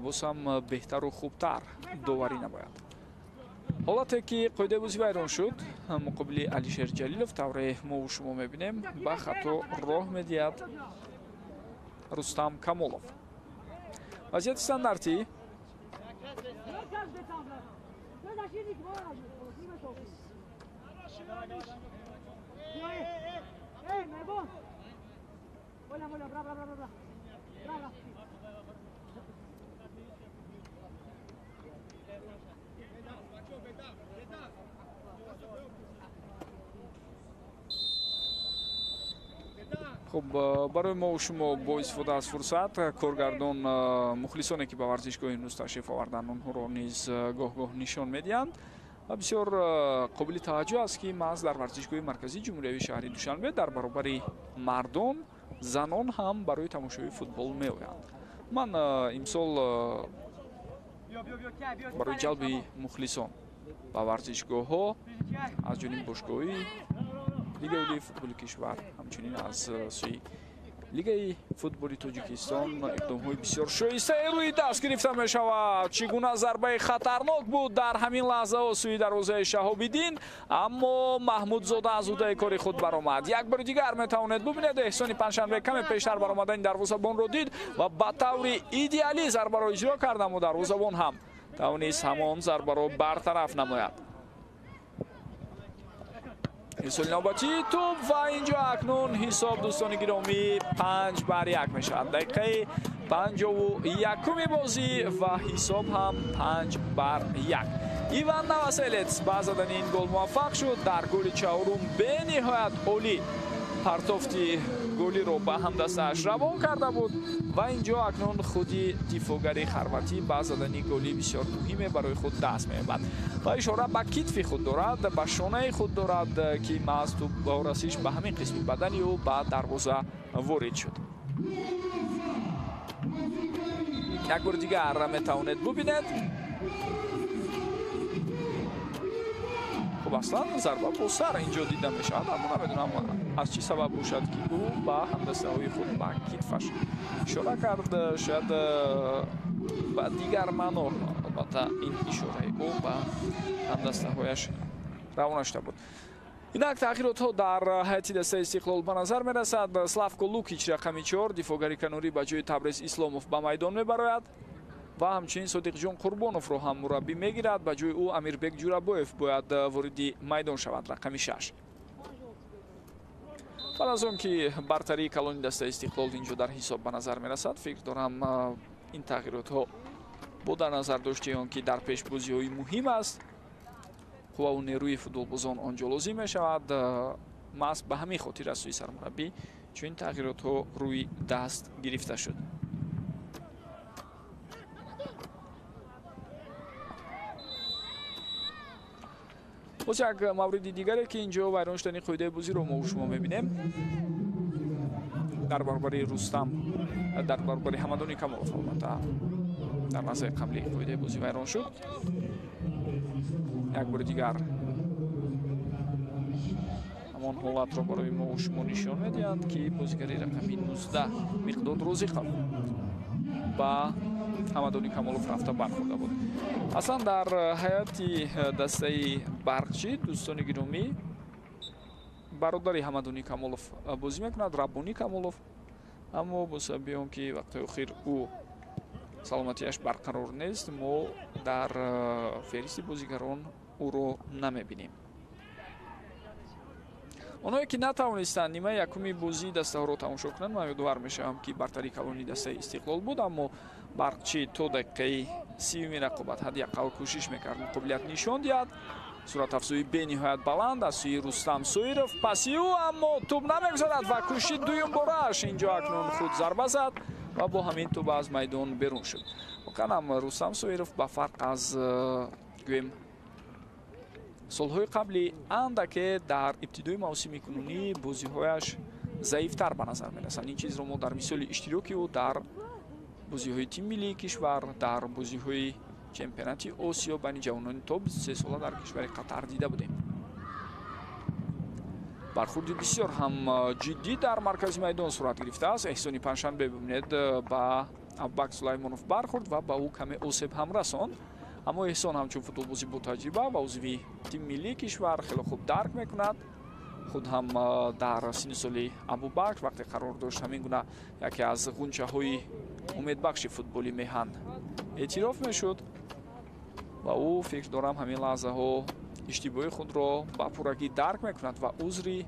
боз ҳам беҳтару хубтар доварӣ намояд. Ҳолате ки қоидаи бозӣ вайрон шуд муқобили Алишер Ҷалилов, тавре мову шумо мебинем, ба хато роҳ медиҳад Рустам Камолов. Вазъияти стандартӣ. Хуб, барои мо шумо бо истифода аз фурсат коргардон мухлисоне, ки ба варзишгоҳи имрӯз ташриф оварданд, онҳоро низ гоҳ-гоҳ нишон медиҳанд. Ва бисёр қобили таваҷҷӯҳ аст, ки маҳз дар варзишгоҳи марказии ҷумҳуриявии шаҳри Душанбе дар баробари мардон занон ҳам барои тамошои футбол меоянд. Ман имсол барои ҷалби мухлисон ба варзишгоҳҳо аз ҷониби бошгоҳи Лигаи олии футболи кишвар, ҳамчунин аз сӯи Лигаи футболи Тоҷикистон иқдомҳои бисёр шоистаи рӯи даст гирифта мешавад. Чӣ гуна зарбаи хатарнок буд дар ҳамин лаҳзаҳо сӯи дарвозаи Шаҳобиддин, аммо Маҳмудзода аз ӯҳдаи кори худ баромад. Як бори дигар метавонед бубинед, Эҳсони Панҷшанбе каме пештар баромадани дарвозабонро дид ва ба таври идеалӣ зарбаро иҷро кард, аммо дарвозабон ҳам тавонист ҳамон зарбаро бартараф намояд. Ирсоли навбатии тӯб ва инҷо акнун ҳисоб, дӯстони гиромӣ, 5-1 мешавад. Дақиқаи 51-уми бозӣ ва ҳисоб ҳам 5-1. Иван Новоселец ба задани ин гол муваффақ шуд. Дар голи чаҳорум бениҳоят олӣ партофти голиро ба ҳамдастааш равон карда буд ва инҷо акнун худи дифоъгари хорватӣ ба задани голи бисёр муҳиме барои худ даст меёбад ва ишора ба китфи худ дорад, ба шонаи худ дорад, ки маҳз тӯб бо расиш ба ҳамин қисми бадани ӯ ба дарвоза ворид шуд. Як бори дигар метавонед бубинед. Хуб, аслан зарба бо сар инҷо дида мешавад, аммо намедонам аз чӣ сабаб бошад, ки ӯ ба ҳамдастаҳои худ ба китфаш ишора кард. Шояд ба дигар маъно, албатта, ин ишораи ӯ ба ҳамдастаҳояш равона шуда буд. Инак тағйиротҳо дар ҳайати дастаи Истиқлол ба назар мерасад. Славко Лукич рақами 4 дифоъгари канорӣ ба ҷои Табрез Исломов ба майдон мебарояд ва ҳамчунин Содиқҷон Қурбоновро ҳам мураббӣ мегирад. Ба ҷои ӯ Амирбек Ҷурабоев бояд вориди майдон шавад, рақами 6. Баъд аз он ки бартарии калони дастаи Истиқлол инҷо дар ҳисоб ба назар мерасад, фикр дорам ин тағйиротҳо бо дар назар дошти он ки дар пешбозиҳои муҳим аст, қувваву нерӯи футболбозон он ҷо лозим мешавад, маҳз ба ҳамин хотир аз сӯи сармураббӣ чунин тағйиротҳо рӯи даст гирифта шуд. Боз як мавриди дигаре, ки инҷо вайрон шудани қоидаи бозиро мо шумо мебинем, дар баробари Рустам, дар баробари Ҳамадони Камолов, албатта, дар лаҳзаи қабли қоидаи бозӣ вайрон шуд. Як бори дигар ҳамон ҳолатро барои мо шумо нишон медиҳанд, ки бозигари рақами 19 Миқдод Розиқов ба Ҳамадони Камолов рафта бархӯрда буд. Аслан дар ҳайати дастаи Барқчӣ, дӯстони гиромӣ, бародари Ҳамадони Камолов бозӣ мекунад, Раббонӣ Камолов, аммо бо сабаби он ки вақтҳои охир ӯ саломатиаш барқарор нест, мо дар феҳристи бозигарон ӯро намебинем. Онҳое ки натавонистанд нимаи якуми бозии дастаҳоро тамошо кунанд, ман ёдовар мешавам, ки бартарии калони дастаи Истиқлол буд, аммо Барқчӣ то дақиқаи 30-уми рақобат ҳадди ақал кӯшиш мекард муқобилият нишон диҳад. Суратафзои бениҳоят баланд аз сӯи Рустам Соиров, паси ӯ, аммо тӯб намегузарад ва кӯшид дуюмборааш инҷо акнун худ зарба зад ва бо ҳамин тӯб аз майдон берун шуд. Воқеан ҳам Рустам Соиров ба фарқ аз гӯем солҳои қабли андаке дар ибтидои мавсими кунунӣ бозиҳояш заифтар ба назар мерасанд. Ин чизро мо дар мисоли иштироки ӯ дар бозиҳои тими миллии кишвар, дар бозиҳои чемпионати Осиё байни ҷавонони то 23 сола дар кишвари Қатар дида будем. Бархӯрди бисёр ҳам ҷиддӣ дар маркази майдон сурат гирифтааст. Эҳсони Панҷшанбе, бибинед, ба Абубакр Сулаймонов бархӯрд ва ба ӯ каме осеб ҳам расонд. Аммо Эҳсон ҳамчун футболбози ботаҷриба ва узви тими миллии кишвар хеле хуб дарк мекунад. Худ ҳам дар синни соли Абубакр вақте қарор дошт, ҳамин гуна яке аз ғунчаҳои умедбахши футболи меҳан эътироф мешуд ва ӯ, фикр дорам, ҳамин лаҳзаҳо иштибоҳи худро ба пуррагӣ дарк мекунад ва узри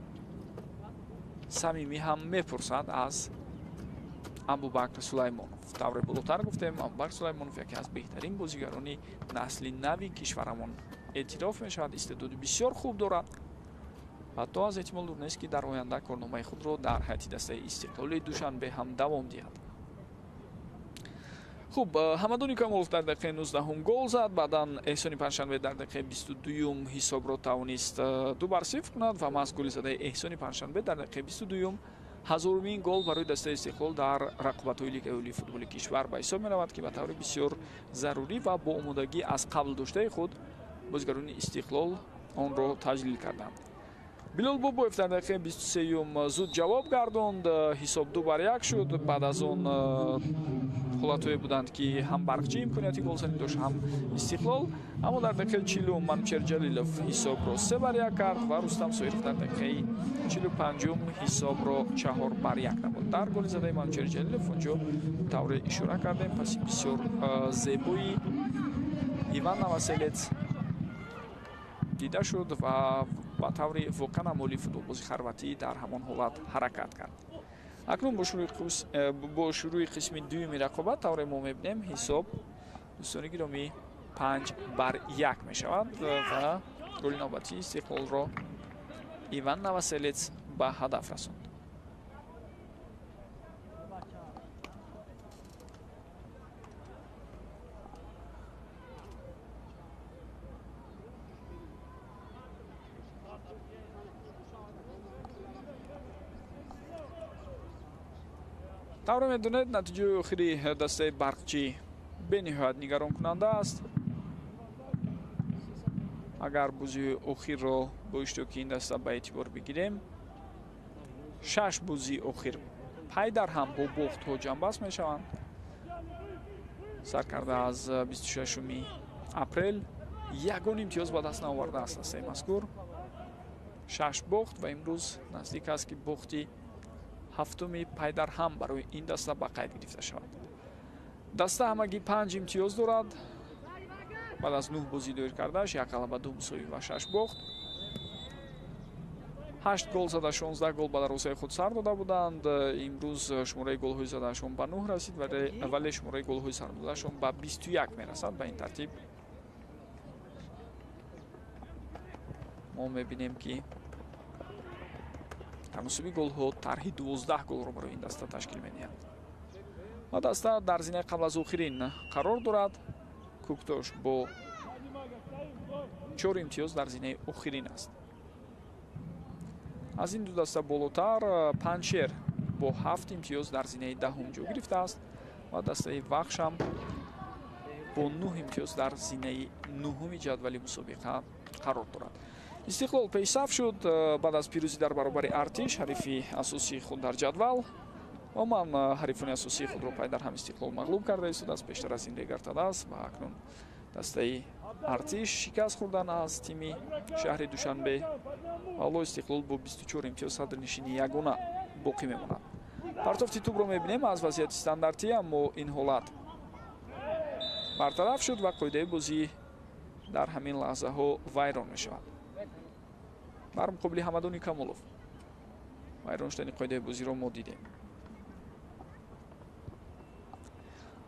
самимӣ ҳам мепурсад аз Абубакр Сулаймонов. Тавре болотар гуфтем, Абубакр Сулаймонов яке аз беҳтарин бозигарони насли нави кишварамон эътироф мешавад, истеъдоди бисёр хуб дорад ва то аз эҳтимол дур нест, ки дар оянда корномаи худро дар ҳайати дастаи Истиқлоли Душанбе ҳам давом диҳад. Хуб, Ҳамадони Камолов дар дақиқаи 19-ум гол зад, баъдан Эҳсони Панҷшанбе дар дақиқаи 22-юм ҳисобро тавонист 2-0 кунад ва маҳз голи задаи Эҳсони Панҷшанбе дар дақиқаи 22-юм ҳазорумин гол барои дастаи Истиқлол дар рақобатҳои лигаи олии футболи кишвар ба ҳисоб меравад, ки ба таври бисёр зарурӣ ва бо омодагӣ аз қабл доштаи худ бозигарони Истиқлол онро таҷлил карданд. Билол Бобоев дар дақиқаи 23-юм зуд ҷавоб гардонд, ҳисоб 2-1 шуд. Баъд аз он ҳолатҳое буданд, ки ҳам Барқчӣ имконияти голзанӣ дошт, ҳам Истиқлол. Аммо дар дақиқаи 40 Манучер Ҷалилов ҳисобро 3-1 кард ва Рустам Соиров дар дақиқаи 45 ҳисобро 4-1 намуд. Дар голи задаи Манучер Ҷалилов онҷо тавре ишора кардем, паси бисёр зебои Иван Новоселец дида шуд ва ба таври воқеан амоли футболбози хорватӣ дар ҳамон ҳолат ҳаракат кард. Акнун бо шурӯи қисми дуюми рақобат тавре мо мебинем, ҳисоб, дӯстони гиромӣ, 5-1 мешавад ва голи навбатии Истиқлолро Иван Новоселец ба ҳадаф расонд. Тавре медонед, натиҷаи охири дастаи Барқчӣ бениҳоят нигаронкунанда аст. Агар бозии охирро бо иштироки ин даста ба эътибор бигирем, 6 бозии охир пай дар ҳам бо бохтҳо ҷамъбаст мешаванд. Сар карда аз 26 апрел ягон имтиёз ба даст наовардааст дастаи мазкур. 6 бохт ва имрӯз наздик аст, ки бохти ҳафтуми пайдарҳам барои ин даста ба қайд гирифта шавад. Даста ҳамагӣ 5 имтиёз дорад. Баъд аз 9 бозӣ доир кардааш як ғалаба, 2 мусовӣ ва 6 бохт. 8 гол зада, 16 гол ба дарвозаи худ сар дода буданд. Имрӯз шумораи голҳои задаашон ба 9 расид, вале шумораи голҳои сар додаашон ба 21 мерасад. Ба ин тартиб мо мебинем, ки таносуби голҳо тарҳи 12 голро барои ин даста ташкил медиҳанд. Ва даста дар зинаи қабл аз охирин қарор дорад. Куктош бо 4 имтиёз дар зинаи охирин аст. Аз ин ду даста болотар Панҷшер бо 7 имтиёз дар зинаи 10 ҷой гирифтааст ва дастаи Вахш ҳам бо 9 имтиёз дар зинаи 9-уми ҷадвали мусобиқа қарор дорад. Истиқлол пешсаф шуд баъд аз пирӯзӣ дар баробари Артиш, ҳарифи асосии худ дар ҷадвал. Ва ман ҳарифони асосии худро пай дар ҳам Истиқлол мағлуб карда истодааст. Пештар аз ин Регар-ТадАЗ ва акнун дастаи Артиш шикаст хӯрдан аз тими шаҳри Душанбе. Ҳоло Истиқлол бо 24 имтиёз садрнишини ягона боқӣ мемонад. Партофти тӯбро мебинем аз вазъияти стандартӣ, аммо ин ҳолат бартараф шуд ва қоидаи бозӣ дар ҳамин лаҳзаҳо вайрон мешавад. Бар муқобили Ҳамадони Камолов вайрон шудани қоидаи бозиро мо дидем.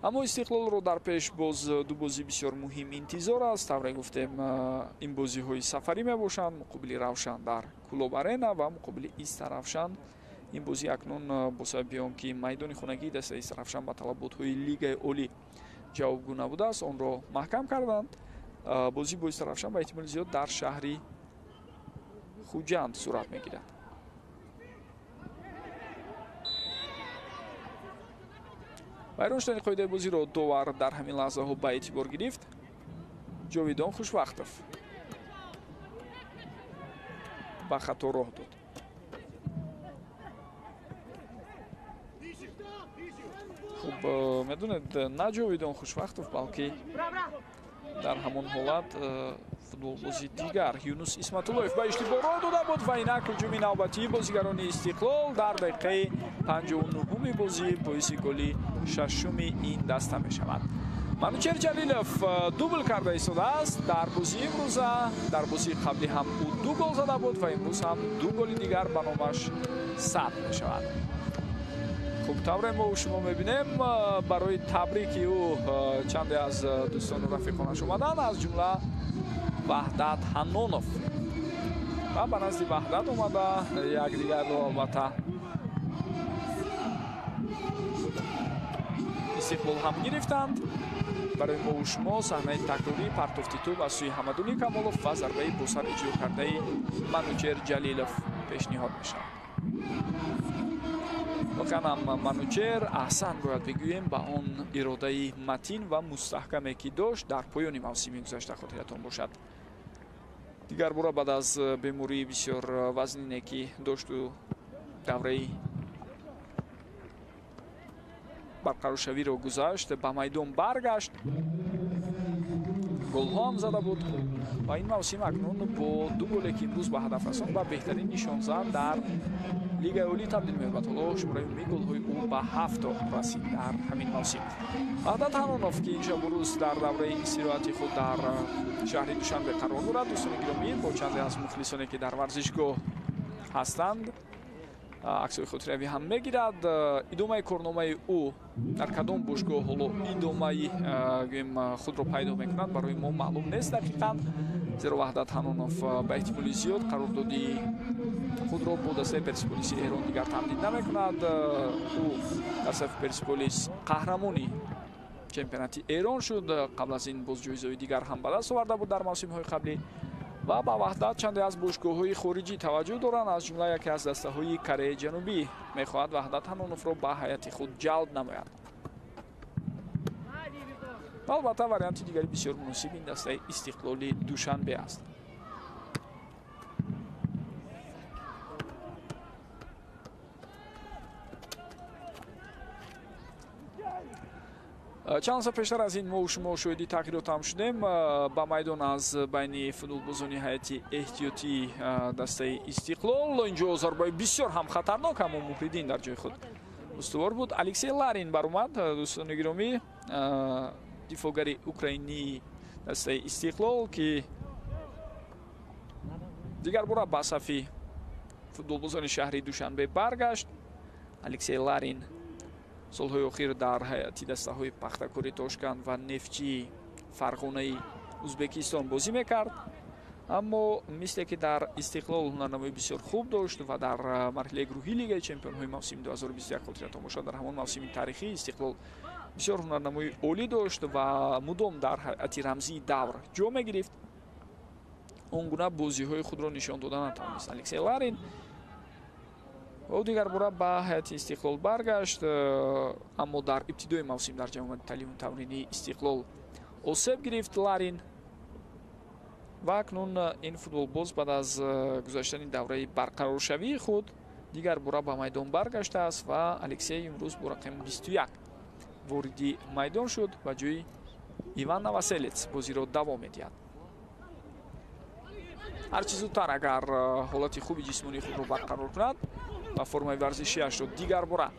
Аммо Истиқлолро дар пеш боз ду бозӣ бисёр муҳим интизор аст. Тавре гуфтем, ин бозиҳои сафарӣ мебошанд, муқобили Равшан дар Кулоб Арена ва муқобили Истаравшан. Ин бозӣ акнун бо сабаби он ки майдони хонагии дастаи Истаравшан ба талаботҳои Лигаи Олӣ ҷавобгӯ набудааст, онро маҳкам карданд. Бозӣ бо Истаравшан ба эҳтимоли зиёд дар шаҳри Хуҷанд сурат мегирад. Вайрон шудани қоидаи бозиро довар дар ҳамин лаҳзаҳо ба эътибор гирифт. Ҷовидон Хушвақтов ба хато роҳ дод. Хуб, медонед, на Ҷовидон Хушвақтов, балки дар ҳамон ҳолат футболбози дигар Юнус Исматуллоев ба иштибоҳ роҳ дода буд ва инак ҳуҷуми навбатии бозигарони Истиқлол дар дақиқаи 59-уми бозӣ боиси голи 6-уми ин даста мешавад. Манучер Ҷалилов дубл карда истодааст дар бозии имрӯза. Дар бозии қаблӣ ҳам ӯ 2 гол зада буд ва имрӯз ҳам 2 голи дигар ба номаш сабт мешавад. Хуб, тавре мо шумо мебинем, барои табрики ӯ чанде аз дӯстону рафиқонаш омаданд, аз ҷумла Ваҳдат Ҳаннонов. Ва ба назди Ваҳдат омада якдигарро албатта Истиқлол ҳам гирифтанд. Барои мо шумо саҳнаи такрории партофти тӯб аз сӯи Ҳамадуни Камолов ва зарбаи босар иҷро кардаи Манучер Ҷалилов пешниҳод мешавад. Воқеан ҳам Манучер аҳсан бояд бигӯем ба он иродаи матин ва мустаҳкаме ки дошт дар поёни мавсими гузашта, хотиратон бошад. Дигар бора баъд аз бемории бисёр вазнине ки дошту давраи барқароршавиро гузашт, ба майдон баргашт, голҳо ҳам зада буд ва ин мавсим акнун бо 2 голе ки имрӯз ба ҳадаф расонд ба беҳтарин нишонзан дар лигаи олӣ табдил меёбад. Ҳоло шумораи умумии голҳои ӯ ба 7 расид дар ҳамин мавсим. Ваҳдат Ҳанонов, ки ин шабу рӯз дар давраи истироҳати худ дар шаҳри Душанбе қарор дорад, дӯстони гиромӣ, бо чанде аз мухлисоне ки дар варзишгоҳ ҳастанд аксҳои хотиравӣ ҳам мегирад. Идомаи корномаи ӯ дар кадом бошгоҳ ҳоло идомаи гӯем худро пайдо мекунад барои мо маълум нест дақиқан, зеро Ваҳдат Ҳанонов ба эҳтимоли зиёд қарордоди худро бо дастаи Персеполиси Эрон дигар тамдид намекунад. Ӯ дар сафи Персеполис қаҳрамони чемпионати Эрон шуд. Қабл аз ин боз ҷоизаҳои дигар ҳам ба даст оварда буд дар мавсимҳои қаблӣ ва ба Ваҳдат чанде аз бошгоҳҳои хориҷӣ таваҷҷӯҳ доранд. Аз ҷумла яке аз дастаҳои Кореяи Ҷанубӣ мехоҳад Ваҳдат Ҳаноновро ба ҳайати худ ҷалб намояд. Албатта варианти дигари бисёр муносиб ин дастаи Истиқлоли Душанбе аст. Чанд лаҳза пештар аз ин мо шумо шоҳиди тағйирот ҳам шудем. Ба майдон аз байни футболбозони ҳайати эҳтиётии дастаи Истиқлол инҷо зарбаи бисёр ҳам хатарнок, аммо Муҳриддин дар ҷои худ устувор буд. Алексей Ларин баромад, дӯстони гиромӣ, дифоъгари украинии дастаи Истиқлол, ки дигар бора ба сафи футболбозони шаҳри Душанбе баргашт. Алексей Ларин солҳои охир дар ҳайати дастаҳои Пахтакори Тошканд ва Нефтчии Фарғонаи Узбекистон бозӣ мекард, аммо мисле ки дар Истиқлол ҳунарнамои бисёр хуб дошт ва дар марҳилаи гурӯҳии лигаи чемпионҳои мавсими 2021 хотиратон бошад, дар ҳамон мавсими таърихии Истиқлол бисёр ҳунарнамои олӣ дошт ва мудом дар ҳайати рамзии давр ҷо мегирифт. Он гуна бозиҳои худро нишон дода натавонист Алексей Ларин. Ӯ дигар бора ба ҳайати Истиқлол баргашт, аммо дар ибтидои мавсим дар ҷамоати таълиму тамринии Истиқлол осеб гирифт Ларин ва акнун ин футболбоз баъд аз гузаштани давраи барқароршавии худ дигар бора ба майдон баргаштааст ва Алексей имрӯз бо рақами 21 вориди майдон шуд, ба ҷои Иван Новоселец бозиро давом медиҳад. Ҳарчи зудтар агар ҳолати хуби ҷисмонии худро барқарор кунад ва формаи варзишиашро дигар бора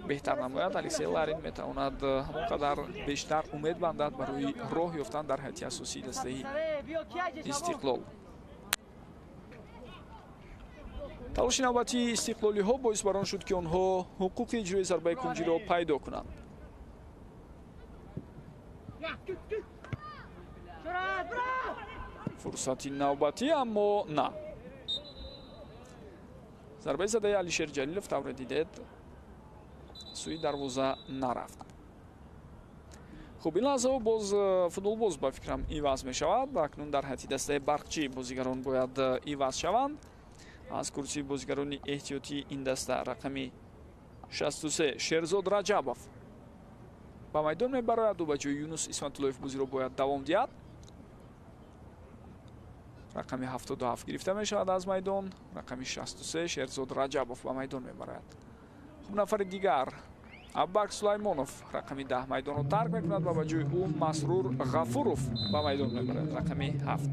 беҳтар намояд, Алексей Ларин метавонад ҳамон қадар бештар умед бандад барои роҳ ёфтан дар ҳайати асосии дастаи Истиқлол. Талоши навбатии истиқлолиҳо боис бар он шуд, ки онҳо ҳуқуқи иҷрои зарбаи кунҷиро пайдо кунанд. Фурсати навбатӣ, аммо на. Зарбаи задаи Алишер Ҷалилов тавре дидед сӯи дарвоза нарафт. Хуб, ин лаҳзаҳо боз футболбоз ба фикрам иваз мешавад. Акнун дар ҳайати дастаи Барқчӣ бозигарон бояд иваз шаванд. Аз курсии бозигарони эҳтиётии ин даста рақами 63 Шерзод Раҷабов ба майдон мебарояд. Ӯ ба ҷои Юнус Исматуллоев бозиро бояд давом диҳад. Рақами 77 гирифта мешавад аз майдон. Рақами 63 Шерзод Раҷабов ба майдон мебарояд. Хуб, нафари дигар Аббак Сулаймонов рақами 10 майдонро тарк мекунад ва ба ҷои ӯ Масрур Ғафуров ба майдон мебарояд, рақами 7.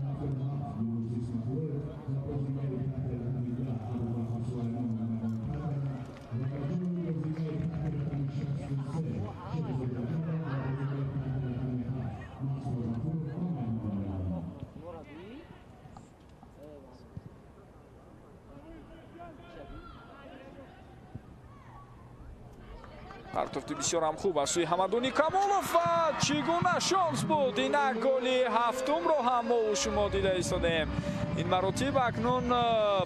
Партофти бисёр ҳам хуб аз сӯи Ҳамадуни Камолов ва чӣ гуна шонс буд! Инак голи ҳафтумро ҳам мо шумо дида истодем. Ин маротиб акнун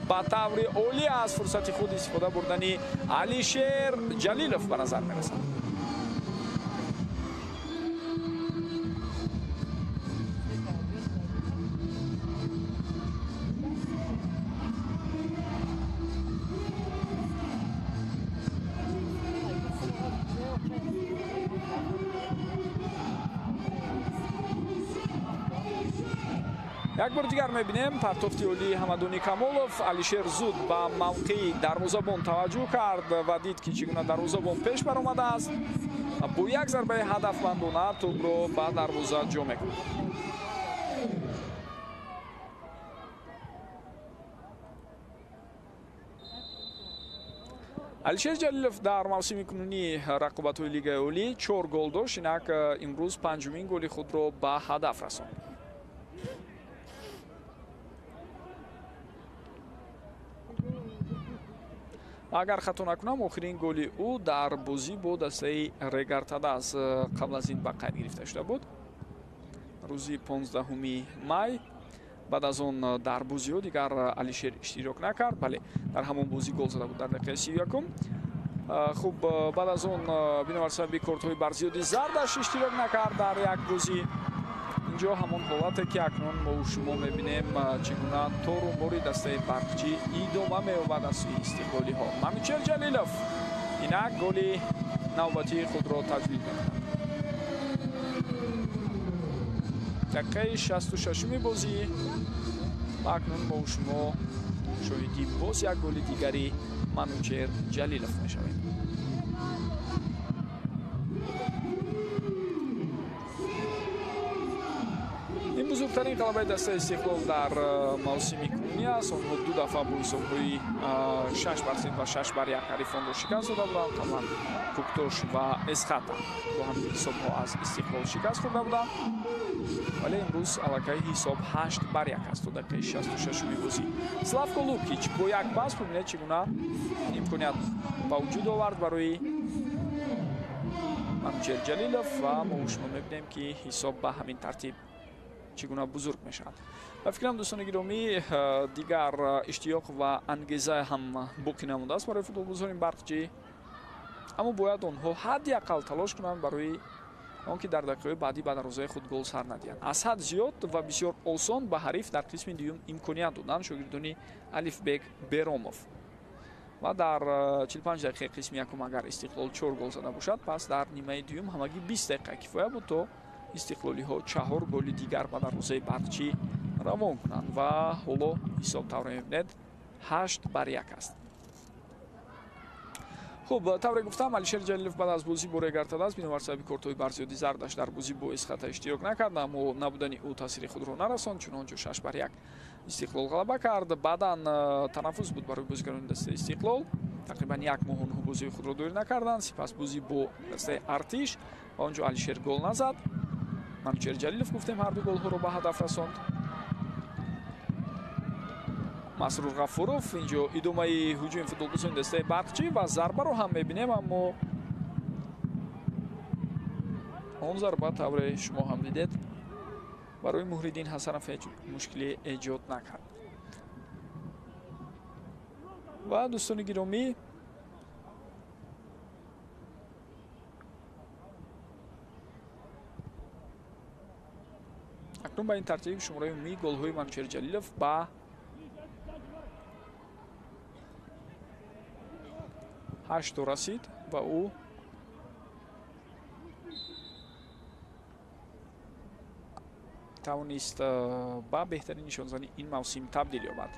ба таври олӣ аз фурсати худ истифода бурдани Алишер Ҷалилов ба назар мерасад. Як бор дигар мебинем партофти олии Ҳамадони Камолов. Алишер зуд ба мавқеи дарвозабон таваҷҷӯҳ кард ва дид, ки чӣ гуна дарвозабон пеш баромадааст. Бо як зарбаи ҳадафмандона тӯбро ба дарвоза ҷо мекунад. Алишер Ҷалилов дар мавсими кунунии рақобатҳои Лигаи Олӣ 4 гол дошт. Инак имрӯз панҷумин голи худро ба ҳадаф расонд. Агар хато накунам, охирин голи ӯ дар бозӣ бо дастаи Регартадаз қабл аз ин ба қайд гирифта шуда буд. Рӯзи 15 май. Баъд аз он дар бозиҳо дигар Алишер иштирок накард, бале дар ҳамон бозӣ гол зада буд дар дақиқаи 31. Хуб, баъд аз он бинобар сабаби кортҳои барзиёди зардаш иштирок накард дар як бозӣ. Инҷо ҳамон ҳолате ки акнун мо шумо мебинем, чӣ гуна торумбори дастаи Барқчӣ идома меёбад аз сӯи истиқлолиҳо. Манучер Ҷалилов инак голи навбатии худро таҷлил мекунад. Дақиқаи 66-уми бозӣ ва акнун мо шумо шоҳиди боз як голи дигари Манучер Ҷалилов мешавем. Ин бузургтарин ғалабаи дастаи Истиқлол дар мавсими кунунӣ аст. Онҳо ду дафъа бо ҳисобҳои 6-3 ва 6-1 ҳарифонро шикаст дода буданд. Қаблан Куктош ва Эсхата бо ҳамин ҳисобҳо аз Истиқлол шикаст хӯрда буданд, вале имрӯз аллакай ҳисоб 8-1 аст то дақиқаи 66-уми бозӣ. Славко Лукич бо як пас бубинед чӣ гуна имконият ба вуҷуд овард барои Манучер Ҷалилов ва мо шумо мебинем, ки ҳисоб ба ҳамин тартиб чӣ гуна бузург мешавад. Ба фикрам, дӯстони гиромӣ, дигар иштиёқ ва ангеза ҳам боқӣ намондааст барои футболбозони Барқчӣ, аммо бояд онҳо ҳадди ақал талош кунанд барои он ки дар дақиқаҳои баъдӣ ба дарвозаи худ гол сар надиҳанд. Аз ҳад зиёд ва бисёр осон ба ҳариф дар қисми дуюм имконият доданд шогирдони Алифбек Беромов. Ва дар 45 дақиқаи қисми якум агар Истиқлол 4 гол зада бошад, пас дар нимаи дуюм ҳамагӣ 20 дақиқа кифоя буд то истиқлолиҳо 4 голи дигар ба дарвозаи Барқчӣ равон кунанд ва ҳоло ҳисоб тавре мебинед 8-1 аст. Хуб, тавре гуфтам, Алишер Ҷалилов баъд аз бозӣ бо Регартадаз бинобар сабаби кортҳои барзиёди зардаш дар бозӣ бо Эсхата иштирок накард, аммо набудани ӯ таъсири худро нарасонд, чун онҷо 6-1 Истиқлол ғалаба кард. Баъдан танаффус буд барои бозигарони дастаи Истиқлол. Тақрибан як моҳ онҳо бозии худро доир накарданд. Сипас бозӣ бо дастаи Артиш ва онҷо Алишер гол назад. Манучер Ҷалилов гуфтем ҳар ду голҳоро ба ҳадаф расонд. Масрур Ғафуров инҷо идомаи ҳуҷуми футболбозони дастаи Барқчӣ ва зарбаро ҳам мебинем, аммо он зарба тавре шумо ҳам дидед барои Муҳриддин Ҳасанов ҳеҷ мушкиле эҷод накард. Ва дӯстони гиромӣ, акнун ба ин тартиб шумораи умумии голҳои Манучер Ҷалилов ба 8 расид ва ӯ тавонист ба беҳтарин нишонзани ин мавсим табдил ёбад.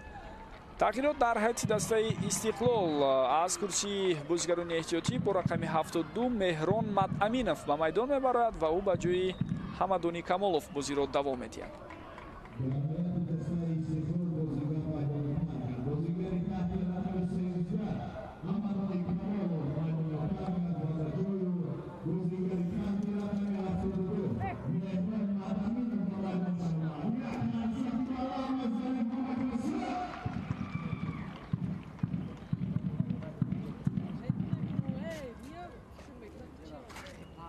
Тағйирот дар ҳайати дастаи Истиқлол. Аз курсии бозигарони эҳтиётӣ бо рақами 72 Меҳрон Мадаминов ба майдон мебарояд ва ӯ ба ҷои Ҳамадони Камолов бозиро давом медиҳад.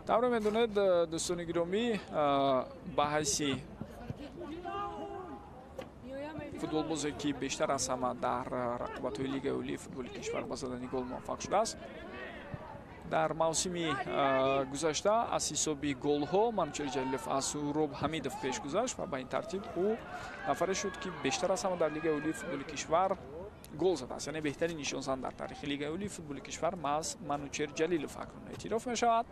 Тавре медонед, дӯстони гиромӣ, ба ҳайси футболбозе ки бештар аз ҳама дар рақобатҳои Лигаи Олии футболи кишвар ба задани гол муваффақ шудааст, дар мавсими гузашта аз ҳисоби голҳо Манучер Ҷалилов аз Суроб Ҳамидов пеш гузашт ва ба ин тартиб ӯ нафаре шуд, ки бештар аз ҳама дар Лигаи Олии футболи кишвар гол задааст. Яъне беҳтарин нишонзан дар таърихи Лигаи Олии футболи кишвар маҳз Манучер Ҷалилов акнун эътироф мешавад.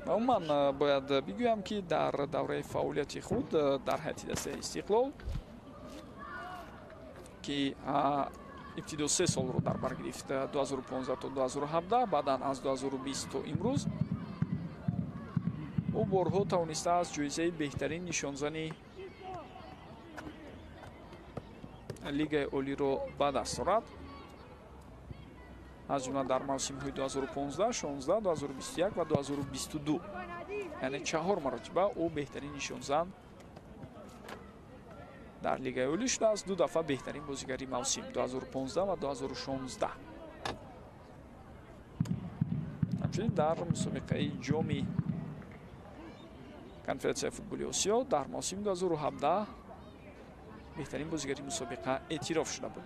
Ва умуман бояд бигӯям, ки дар давраи фаъолияти худ дар ҳайати дастаи Истиқлол, ки ибтидо 3 солро дар бар гирифт, 2015 то 2017, баъдан аз 2020 то имрӯз, ӯ борҳо тавонистааст ҷоизаи беҳтарин нишонзани Лигаи Олиро ба даст орад, аз ҷумла дар мавсимҳои 2015, 16, 2021 ва 2022, яъне 4 маротиба ӯ беҳтарин нишонзан дар Лигаи Олӣ шудааст, 2 дафъа беҳтарин бозигари мавсим 2015 ва 2016. Ҳамчунин дар мусобиқаи ҷоми Конфедератсияи футболи Осиё дар мавсими 2017 беҳтарин бозигари мусобиқа эътироф шуда буд.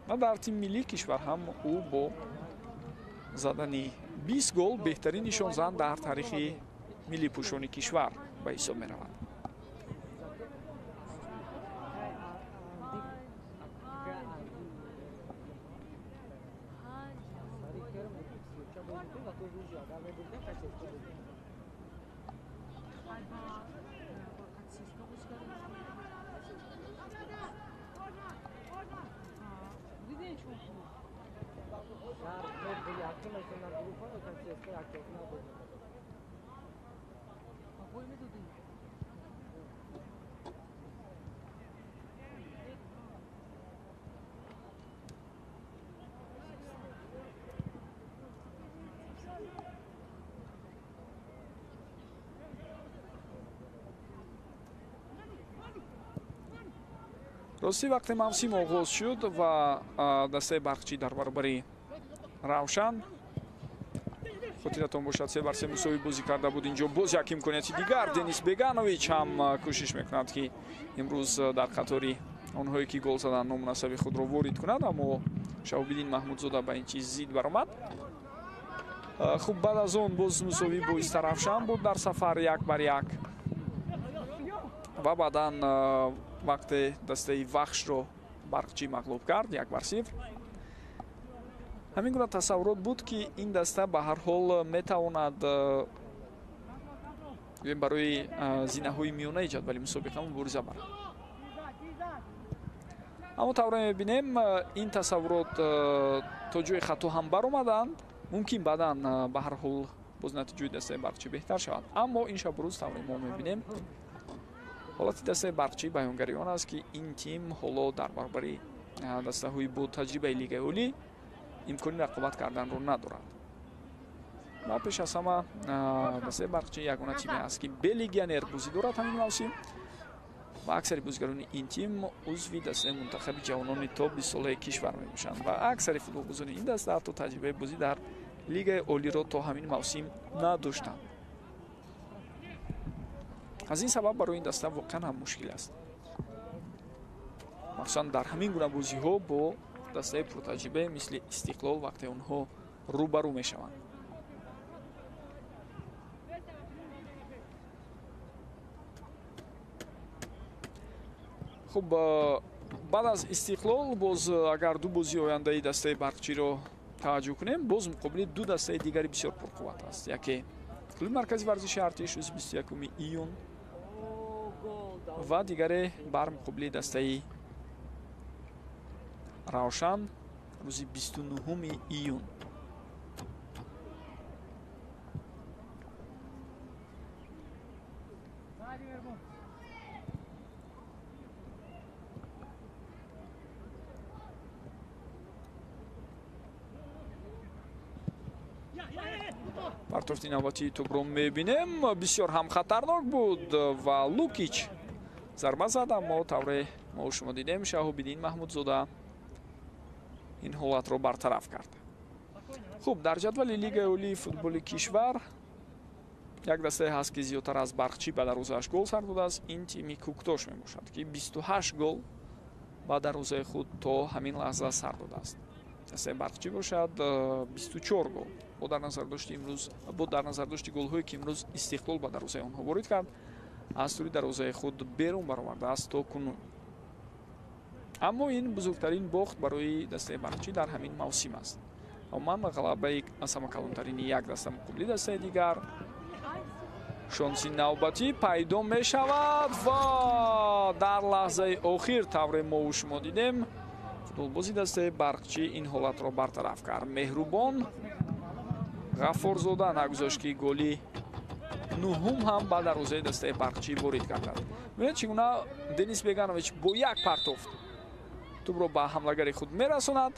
Ва дар тими миллии кишвар ҳам ӯ бо задани 20 гол беҳтарин нишонзан дар таърихи миллипӯшони кишвар ба ҳисоб меравад. Ростӣ, вақте мавсим оғоз шуд ва дастаи Барқчӣ дар баробари Равшан, хотиратон бошад, 3-3 мусовӣ бозӣ карда буд. Инҷо боз як имконияти дигар, Денис Беганович ҳам кӯшиш мекунад, ки имрӯз дар қатори онҳое ки гол заданд номунасаби худро ворид кунад, аммо Шаҳобиддин Маҳмудзода ба ин чиз зид баромад. Хуб, баъд аз он боз мусовӣ бо Истаравшан буд дар сафар 1-1 ва баъдан вақте дастаи Вахшро Барқчӣ мағлуб кард 1-0. Ҳамин гуна тасаввурот буд, ки ин даста ба ҳар ҳол метавонад барои зинаҳои миёнаи ҷадвали мусобиқа мубориза барад. Аммо тавре мебинем, ин тасаввурот то ҷои хато ҳам баромаданд. Мумкин баъдан ба ҳар ҳол боз натиҷаи дастаи Барқчӣ беҳтар шавад, аммо ин шабу рӯз тавре мо мебинем, ҳолати дастаи Барқчӣ баёнгари он аст, ки ин тим ҳоло дар баробари дастаҳои бо таҷрибаи Лигаи Олӣ имкони рақобат карданро надорад. Ва пеш аз ҳама дастаи Барқчӣ ягона тиме аст, ки бе легионер бозӣ дорад ҳамин мавсим ва аксари бозигарони ин тим узви дастаи мунтахаби ҷавонони то 20 солаи кишвар мебошанд ва аксари футболбозони ин даста ҳатто таҷрибаи бозӣ дар Лигаи Олиро то ҳамин мавсим надоштанд. Аз ин сабаб барои ин даста воқеан ҳам мушкил аст, махсусан дар ҳамин гуна бозиҳо бо дастаи пуртаҷрибае мисли Истиқлол, вақте онҳо рӯбарӯ мешаванд. Хуб, баъд аз Истиқлол боз агар ду бозии ояндаи дастаи Барқчиро таваҷҷӯҳ кунем, боз муқобили ду дастаи дигари бисёр пурқувват аст. Яке клуби маркази варзиши Артиш рӯзи 21 июн ва дигаре бар муқобили дастаи Равшан рӯзи 29 июн. Партофти навбатии тӯбро мебинем, бисёр ҳам хатарнок буд ва Лукич зарба зад, аммо тавре мо шумо дидем, Шаҳобиддин Маҳмудзода ин ҳолатро бартараф кард. Хуб, дар ҷадвали Лигаи Олии футболи кишвар як дастае ҳаст, ки зиёдтар аз Барқчӣ ба дарвозааш гол сар додааст. Ин тими Кӯктош мебошад, ки 28 гол ба дарвозаи худ то ҳамин лаҳза сар додааст. Дастаи Барқчӣ бошад 24 гол. Бо дар назар дошти имрӯз, бо дар назар дошти голҳое ки имрӯз Истиқлол ба дарвозаи онҳо ворид кард, аз тӯри дарвозаи худ берун баровардааст то кунун. Аммо ин бузургтарин бохт барои дастаи Барқчӣ дар ҳамин мавсим аст. Умуман ғалабаи аз ҳама калонтарини як даста муқобили дастаи дигар. Шонси навбатӣ пайдо мешавад ва дар лаҳзаи охир тавре мову шумо дидем, футболбози дастаи Барқчӣ ин ҳолатро бартараф кард. Меҳрубон Ғаффорзода нагузошт, ки голи нуҳум ҳам ба дарвозаи дастаи Барқчӣ ворид гардад. Бибинед, чӣ гуна Денис Беганович бо як партофт тӯбро ба ҳамлагари худ мерасонад.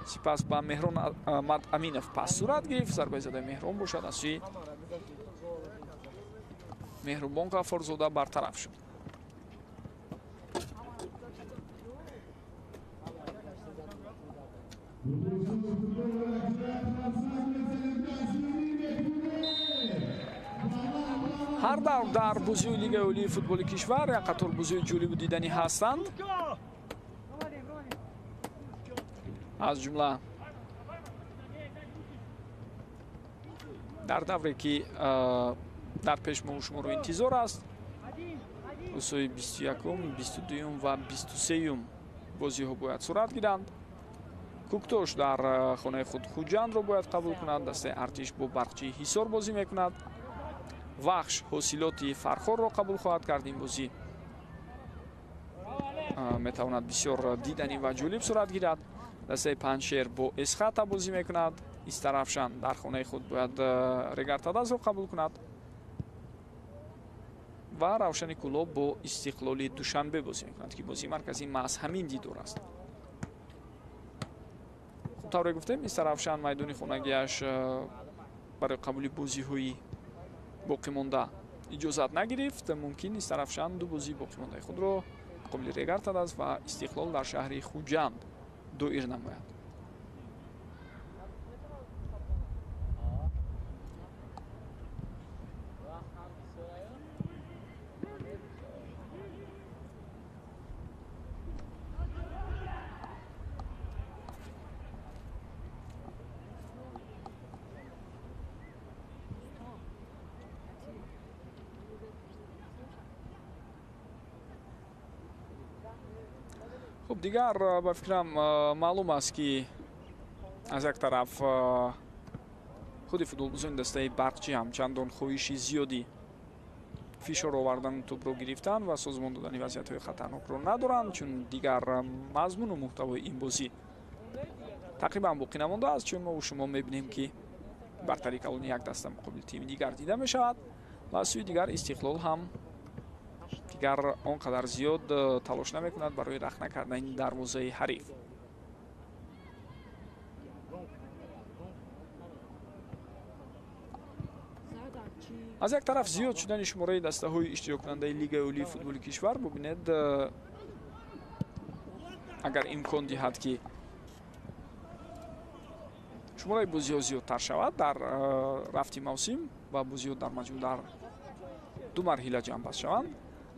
Сипас ба Меҳрон Мадаминов пас сурат гирифт. Зарбаи задаи Меҳрон бошад аз сӯи Меҳрубон Ғаффорзода бартараф шуд. Ҳар давр дар бозиҳои Лигаи олии футболи кишвар як қатор бозиҳои ҷолибу диданӣ ҳастанд. Аз ҷумла дар давре ки дар пеш мо шуморо интизор аст, рӯзҳои 21, 22 ва 23 бозиҳо бояд сурат гиранд. Куктош дар хонаи худ Хуҷандро бояд қабул кунад. Дастаи Артиш бо Барқчии Ҳисор бозӣ мекунад. Вахш ҳосилоти Фархорро қабул хоҳад кард. Ин бозӣ метавонад бисёр диданӣ ва ҷолиб сурат гирад. Дастаи Панҷшер бо Эсхата бозӣ мекунад. Истарафшан дар хонаи худ бояд Регартадазро қабул кунад ва Равшани Кӯлоб бо Истиқлоли Душанбе бозӣ мекунад, ки бозии марказӣ маҳз ҳамин дидор аст. Хуб, тавре гуфтем, Истарафшан майдони хонагиаш барои қабули бозиҳои боқимонда иҷозат нагирифт. Мумкин Истарафшан ду бозии боқимондаи худро муқобили Регартадаз ва Истиқлол дар шаҳри Хуҷанд доир намояд. Хуб, дигар ба фикрам маълум аст, ки аз як тараф худи футболбозони дастаи Барқчӣ ҳам чандон хоҳиши зиёди фишор овардану тӯбро гирифтан ва созмон додани вазъиятҳои хатарнокро надоранд, чун дигар мазмуну муҳтавои ин бозӣ тақрибан боқӣ намондааст, чун мо шумо мебинем, ки бартарии калони як даста муқобили тими дигар дида мешавад ва аз сӯи дигар Истиқлол ҳам дигар он қадар зиёд талош намекунад барои рахна кардани дарвозаи ҳариф. Аз як тараф зиёд шудани шумораи дастаҳои иштироккунандаи Лигаи олии футболи кишвар, бубинед, агар имкон диҳад, ки шумораи бозиҳо зиёдтар шавад дар рафти мавсим ва бозиҳо дар маҷмӯъ дар ду марҳила ҷамъбаст шаванд,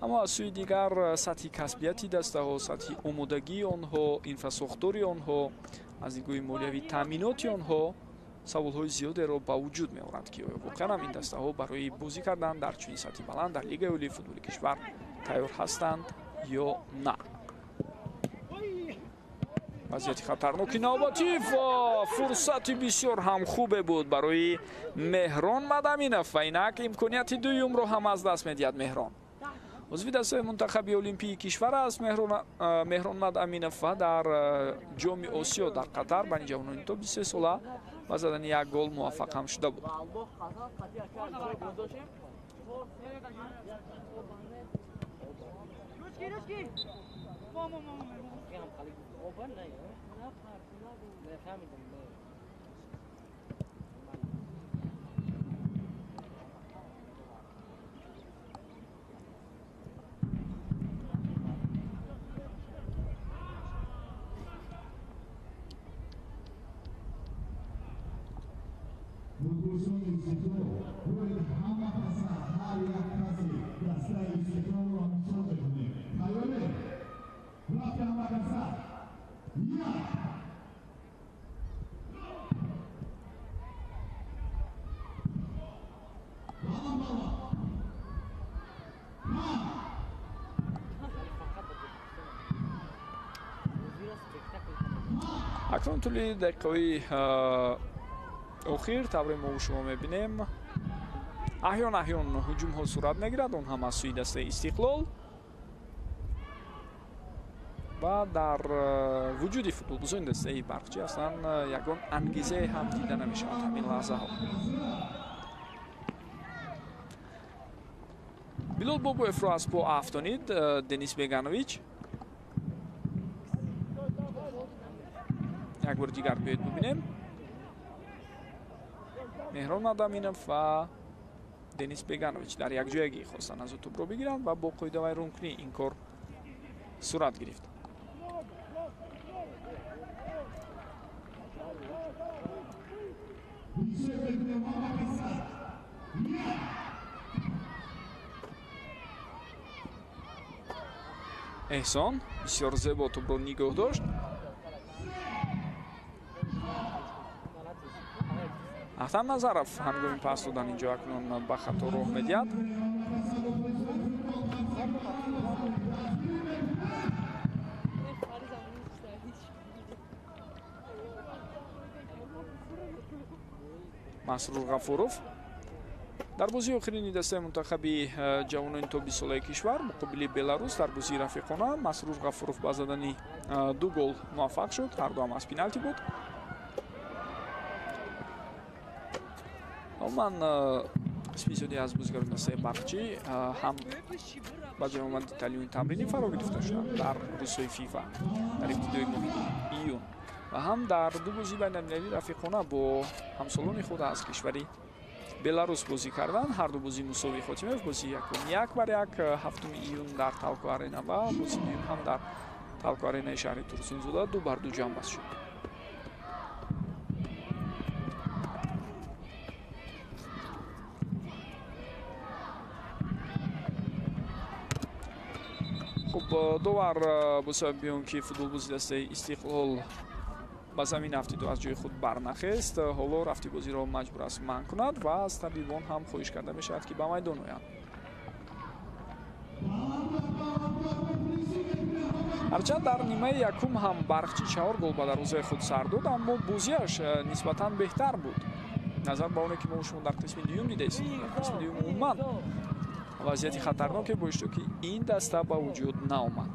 аммо аз сӯи дигар сатҳи касбияти дастаҳо, сатҳи омодагии онҳо, инфрасохтори онҳо, аз нигоҳи молиявӣ таъминоти онҳо саволҳои зиёдеро ба вуҷуд меорад, ки оё воқеан ҳам ин дастаҳо барои бозӣ кардан дар чунин сатҳи баланд дар Лигаи олии футболи кишвар тайёр ҳастанд ё на. Вазъияти хатарноки навбатӣ ва фурсати бисёр ҳам хубе буд барои Меҳрон Мадаминов ва инак имконияти дуюмро ҳам аз даст медиҳад Меҳрон. Узви дастаи мунтахаби олимпии кишвар аст Меҳрон Мадаминов ва дар Ҷоми Осиё дар Қатар байни ҷавонони то 23 сола ба задани як гол муваффақ ҳам шуда буд. Акнун тӯли дақиқаҳои охир тавре мо шумо мебинем, аҳён аҳён ҳуҷумҳо сурат мегирад, он ҳам аз сӯи дастаи Истиқлол ва дар вуҷуди футболбозони дастаи Барқчӣ аслан ягон ангизае ҳам дида намешавад ҳамин лаҳзаҳо. Билол Бобоевро аз по афтонид Денис Беганович. Як бори дигар биёед бубинем. Меҳрон Адаминов ва Денис Беганович дар якҷоягӣ хостанд аз ӯ тӯбро бигиранд ва бо қоидавайронкунӣ ин кор сурат гирифт. Эҳсон бисёр зебо тӯбро нигоҳ дошт. Ахтам Назаров ҳангоми пас додан инҷо акнун ба хато роҳ медиҳад. Масрур Ғафуров дар бозии охирини дастаи мунтахаби ҷавонони то 20 солаи кишвар муқобили Беларус дар бозии рафиқона Масрур Ғафуров ба задани 2 гол муваффақ шуд, ҳар дуам аз пеналти буд. Умуман қисми зиёди аз бозигарони дастаи Барқчӣ ҳам ба ҷамъомади италиёни тамринӣ фаро гирифта шуданд дар рӯзҳои ФИФА дар ибтидои моҳи июн ва ҳам дар ду бозии байналмилалии рафиқона бо ҳамсолони худ аз кишвари Беларус бозӣ карданд. Ҳар ду бозӣ мусовӣ хотима ёфт. Бозии якум 1-1 7 июн дар Талко Арена ва бозии дуюм ҳам дар Талко Аренаи шаҳри Турсунзода 2-2 ҷамъбаст шуд. Хуб, довар бо сабаби он ки футболбози дастаи Истиқлол ба замин афтиду аз ҷои худ барнахест, ҳоло рафти бозиро маҷбур аст манъ кунад ва аз табибон ҳам хоҳиш карда мешавад, ки ба майдон оянд. Ҳарчанд дар нимаи якум ҳам Барқчӣ 4 гол ба дарвозаи худ сар дод, аммо бозиаш нисбатан беҳтар буд назар ба оне ки мо шумо дар қисми дуюм дидаистем. Дар қисми дуюм умуман вазъияти хатарноке бо иштироки ин даста ба вуҷуд наомад.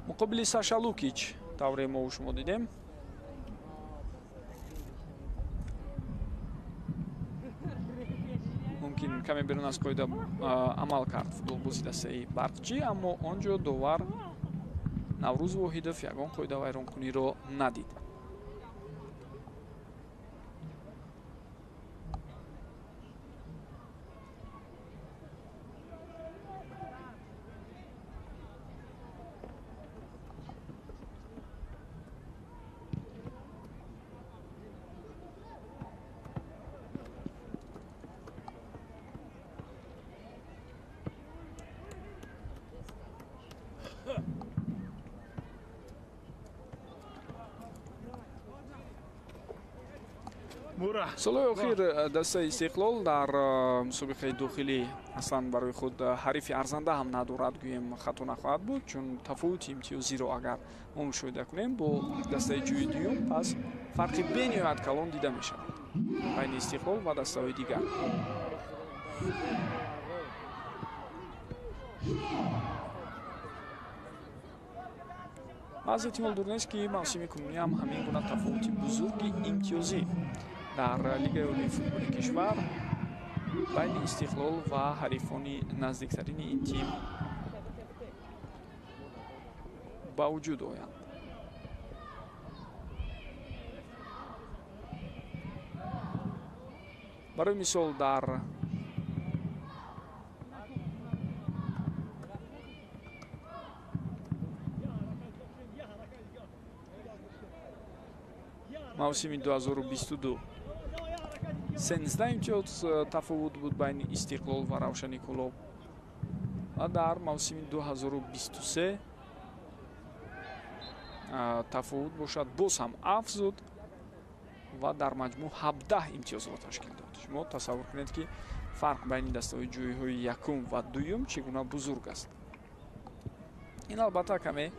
Муқобили Саша Лукич тавре мо шумо дидем, мумкин каме берун аз қоида амал кард футболбози дастаи Барқчӣ, аммо он ҷо довар Наврӯз Воҳидов ягон қоидавайронкуниро надид. Солҳои охир дастаи Истиқлол дар мусобиқаи дохилӣ аслан барои худ ҳарифи арзанда ҳам надорад, гӯем хато нахоҳад буд, чун тафовути имтиёзиро агар мо мушоҳида кунем бо дастаи ҷои дуюм, пас фарқи бениҳоят калон дида мешавад байни Истиқлол ва дастаҳои дигар. Аз эҳтимол дур нест, ки мавсими кунунӣ ҳам ҳамин гуна тафовути бузурги имтиёзӣ дар Лигаи олии футболи кишвар байни Истиқлол ва ҳарифони наздиктарини ин тим ба вуҷуд оянд. Барои мисол, дар мавсими 2022 13 имтиёз тафовут буд байни Истиқлол ва Равшани Кӯлоб ва дар мавсими 2023 Тафовут бошад боз ҳам афзуд ва дар маҷмӯъ 17 имтиёзро ташкил дод. Шумо тасаввур кунед, ки фарқ байни дастаҳои ҷойҳои якум ва дуюм чӣ гуна бузург аст. Ин албатта каме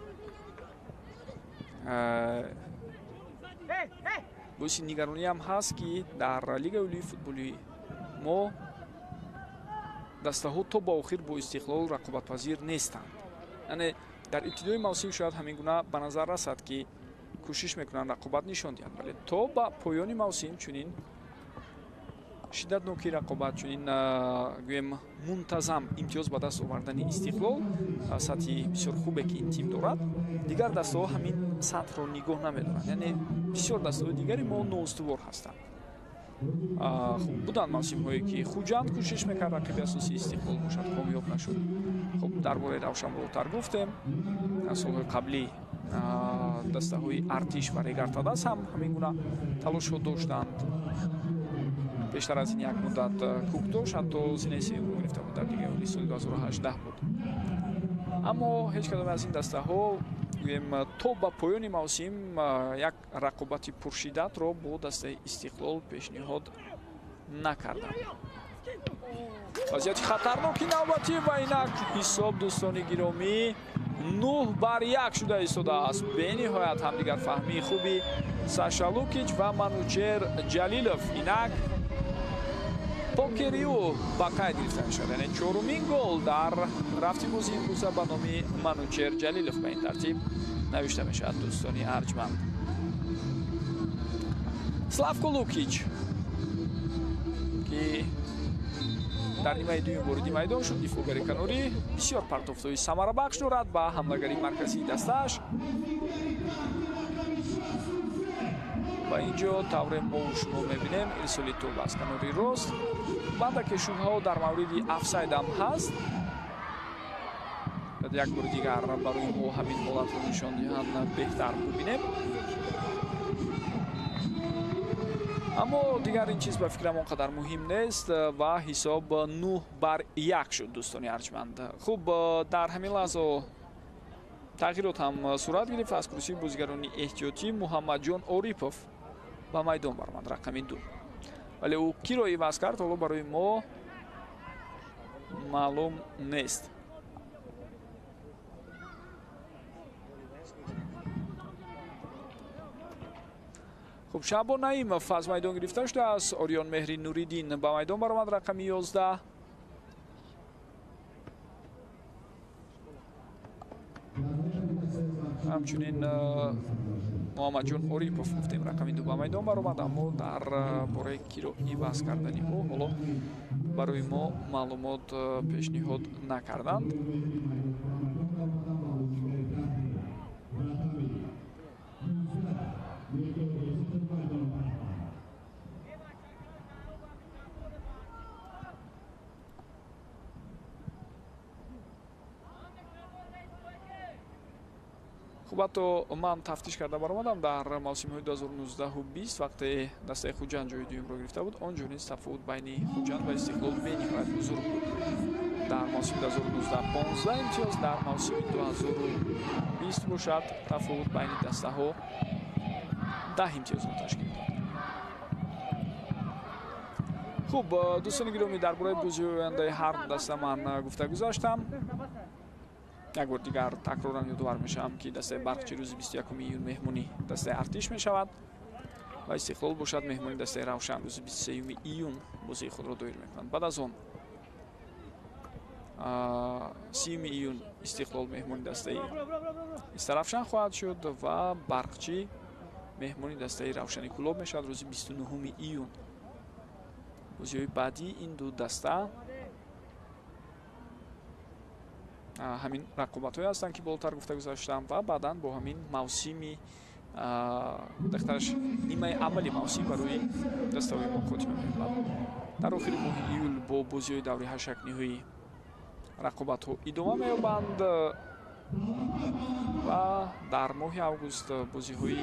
боиси нигарониам ҳаст, ки дар Лигаи олии футболи мо дастаҳо то ба охир бо Истиқлол рақобатпазир нестанд. Яъне дар ибтидои мавсим шояд ҳамин гуна ба назар расад, ки кӯшиш мекунанд рақобат нишон диҳанд, вале то ба поёни мавсим чунин шиддатнокии рақобат, чунин гӯем мунтазам имтиёз ба даст овардани Истиқлол, сатҳи бисёр хубе ки ин тим дорад, дигар дастаҳо ҳамин сатҳро нигоҳ намедоранд. Яъне бисёр дастаҳои дигари мо ноустувор ҳастанд. Хуб, буданд мавсимҳое, ки Хуҷанд кӯшиш мекард рақиби асосии Истиқлол бошад, комёб нашуд. Хуб, дар бораи Равшан болотар гуфтем. Солҳои қаблӣ дастаҳои Артиш ва Регартадас ҳам ҳамин гуна талошҳо доштанд. Пештар аз ин як муддат Кӯкдош ҳатто зинаи сеюмро гирифта буд, дар Лигаи олии соли 2018 буд. Аммо ҳеҷ кадоме аз ин дастаҳо, гӯем, то ба поёни мавсим як рақобати пуршиддатро бо дастаи Истиқлол пешниҳод накарданд. Вазъияти хатарноки навбатӣ ва инак ҳисоб, дӯстони гиромӣ, 9-1 шуда истодааст. Бениҳоят ҳамдигарфаҳмии хуби Саша Лукич ва Манучер Ҷалилов. Инак покери ӯ ба қайд гирифта мешавад, яъне чорумин гол дар рафти бозии имрӯза ба номи Манучер Ҷалилов ба ин тартиб навишта мешавад, дӯстони арҷманд. Славко Лукич, ки дар нимаи дуюм вориди майдон шуд, дифоъгари канорӣ, бисёр партофтҳои самарабахш дорад ба ҳамлагари марказии дастааш. Ва инҷо тавре мо шумо мебинем, ирсоли тӯб аз канори рост. Бандаке шубҳаҳо дар мавриди афсайдам ҳаст. Як бори дигар барои мо ҳамин ҳолатро нишон диҳанд, беҳтар бубинем. Аммо дигар ин чиз ба фикрам он қадар муҳим нест ва ҳисоб 9-1 шуд, дӯстони арҷманд. Хуб, дар ҳамин лаҳза тағйирот ҳам сурат гирифт. Аз курсии бозигарони эҳтиётӣ Муҳаммадҷон Орипов ба майдон баромад, рақами 2. Вале ӯ киро иваз кард, ҳоло барои мо маълум нест. Хуб, Шаъбон Наимов аз майдон гирифта шудааст. Ориён Меҳри Нуриддин ба майдон баромад, рақами 11. Ҳамчунин Муҳаммадҷон Орипов, гуфтем, рақами 2 ба майдон баромад, аммо дар бораи киро иваз кардани ӯ ҳоло барои мо маълумот пешниҳод накарданд. Хуб, ҳатто ман тафтиш карда баромадам, дар мавсимҳои 2019-20 вақте дастаи Хуҷанд ҷои дуюмро гирифта буд, он ҷо низ тафовут байни Хуҷанд ва Истиқлол бениҳоят бузург буд. Дар мавсими 2019 15 имтиёз, дар мавсими 2020 бошад тафовут байни дастаҳо 10 имтиёзро ташкил дод. Хуб, дӯстони гиромӣ, дар бораи бозиҳои ояндаи ҳар ду даста ман гуфта гузаштам. Як бор дигар такроран ёдовар мешавам, ки дастаи Барқчи рӯзи 21 июн меҳмони дастаи Артиш мешавад ва Истиқлол бошад меҳмони дастаи Равшан рӯзи 23 июн бозии худро доир мекунанд. Баъд аз он 30 июн Истиқлол меҳмони дастаи Истаравшан хоҳад шуд ва Барқчи меҳмони дастаи Равшани Кӯлоб мешавад рӯзи 29 июн. Бозиҳои баъдии ин ду даста ҳамин рақобатҳое ҳастанд, ки болотар гуфта гузаштам, ва баъдан бо ҳамин мавсими дақиқтараш нимаи аввали мавсим барои дастаҳои мо хотима меёбад. Дар охири моҳи июл бо бозиҳои даври ҳашакниҳоӣ рақобатҳо идома меёбанд ва дар моҳи август бозиҳои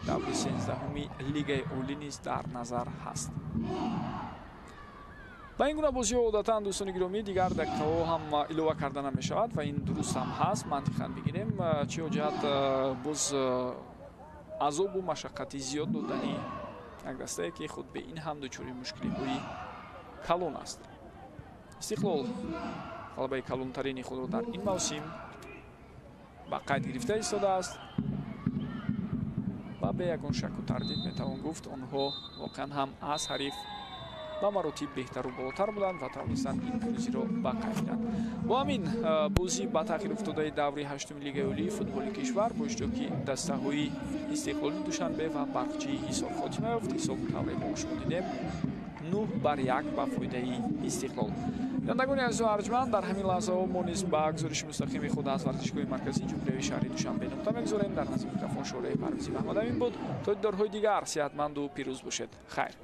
даври 13-уми Лигаи олӣ низ дар назар ҳаст. Ба ин гуна бозиҳо одатан, дӯстони гиромӣ, дигар дақиқаҳо ҳам илова карда намешавад ва ин дуруст ҳам ҳаст. Мантиқан бигирем, чӣ ҷиҳат боз азобу машаққати зиёд додани як дастае, ки худ бе ин ҳам дучори мушкилиҳои калон аст. Истиқлол ғалабаи калонтарини худро дар ин мавсим ба қайд гирифта истодааст ва бе ягон шаку тардид метавон гуфт, онҳо воқеан ҳам аз ҳариф ба маротиб беҳтару болотар буданд ва тавонистанд ин пирӯзиро ба қайд гиранд. Бо ҳамин бозӣ ба таъхир уфтодаи даври ҳаштуми Лигаи олии футболи кишвар бо иштироки дастаҳои Истиқлоли Душанбе ва Барқчии Ҳисор хотима ёфт. Ҳисоб тавре мо шумо дидем 9-1 ба фоидаи Истиқлол. Бинандагони азизу арҷманд, дар ҳамин лаҳзаҳо мо низ ба гузориши мустақими худ аз варзишгоҳи марказии ҷумҳуриявии шаҳри Душанбе нуқта мегузорем. Дар назди микрофон Шӯълаи Парвизи Маҳмадамин буд. То дидорҳои дигар сеҳатманду пирӯз бошед. Хайр.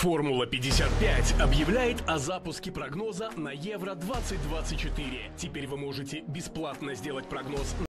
Формула-55 объявляет о запуске прогноза на Евро 2024. Теперь вы можете бесплатно сделать прогноз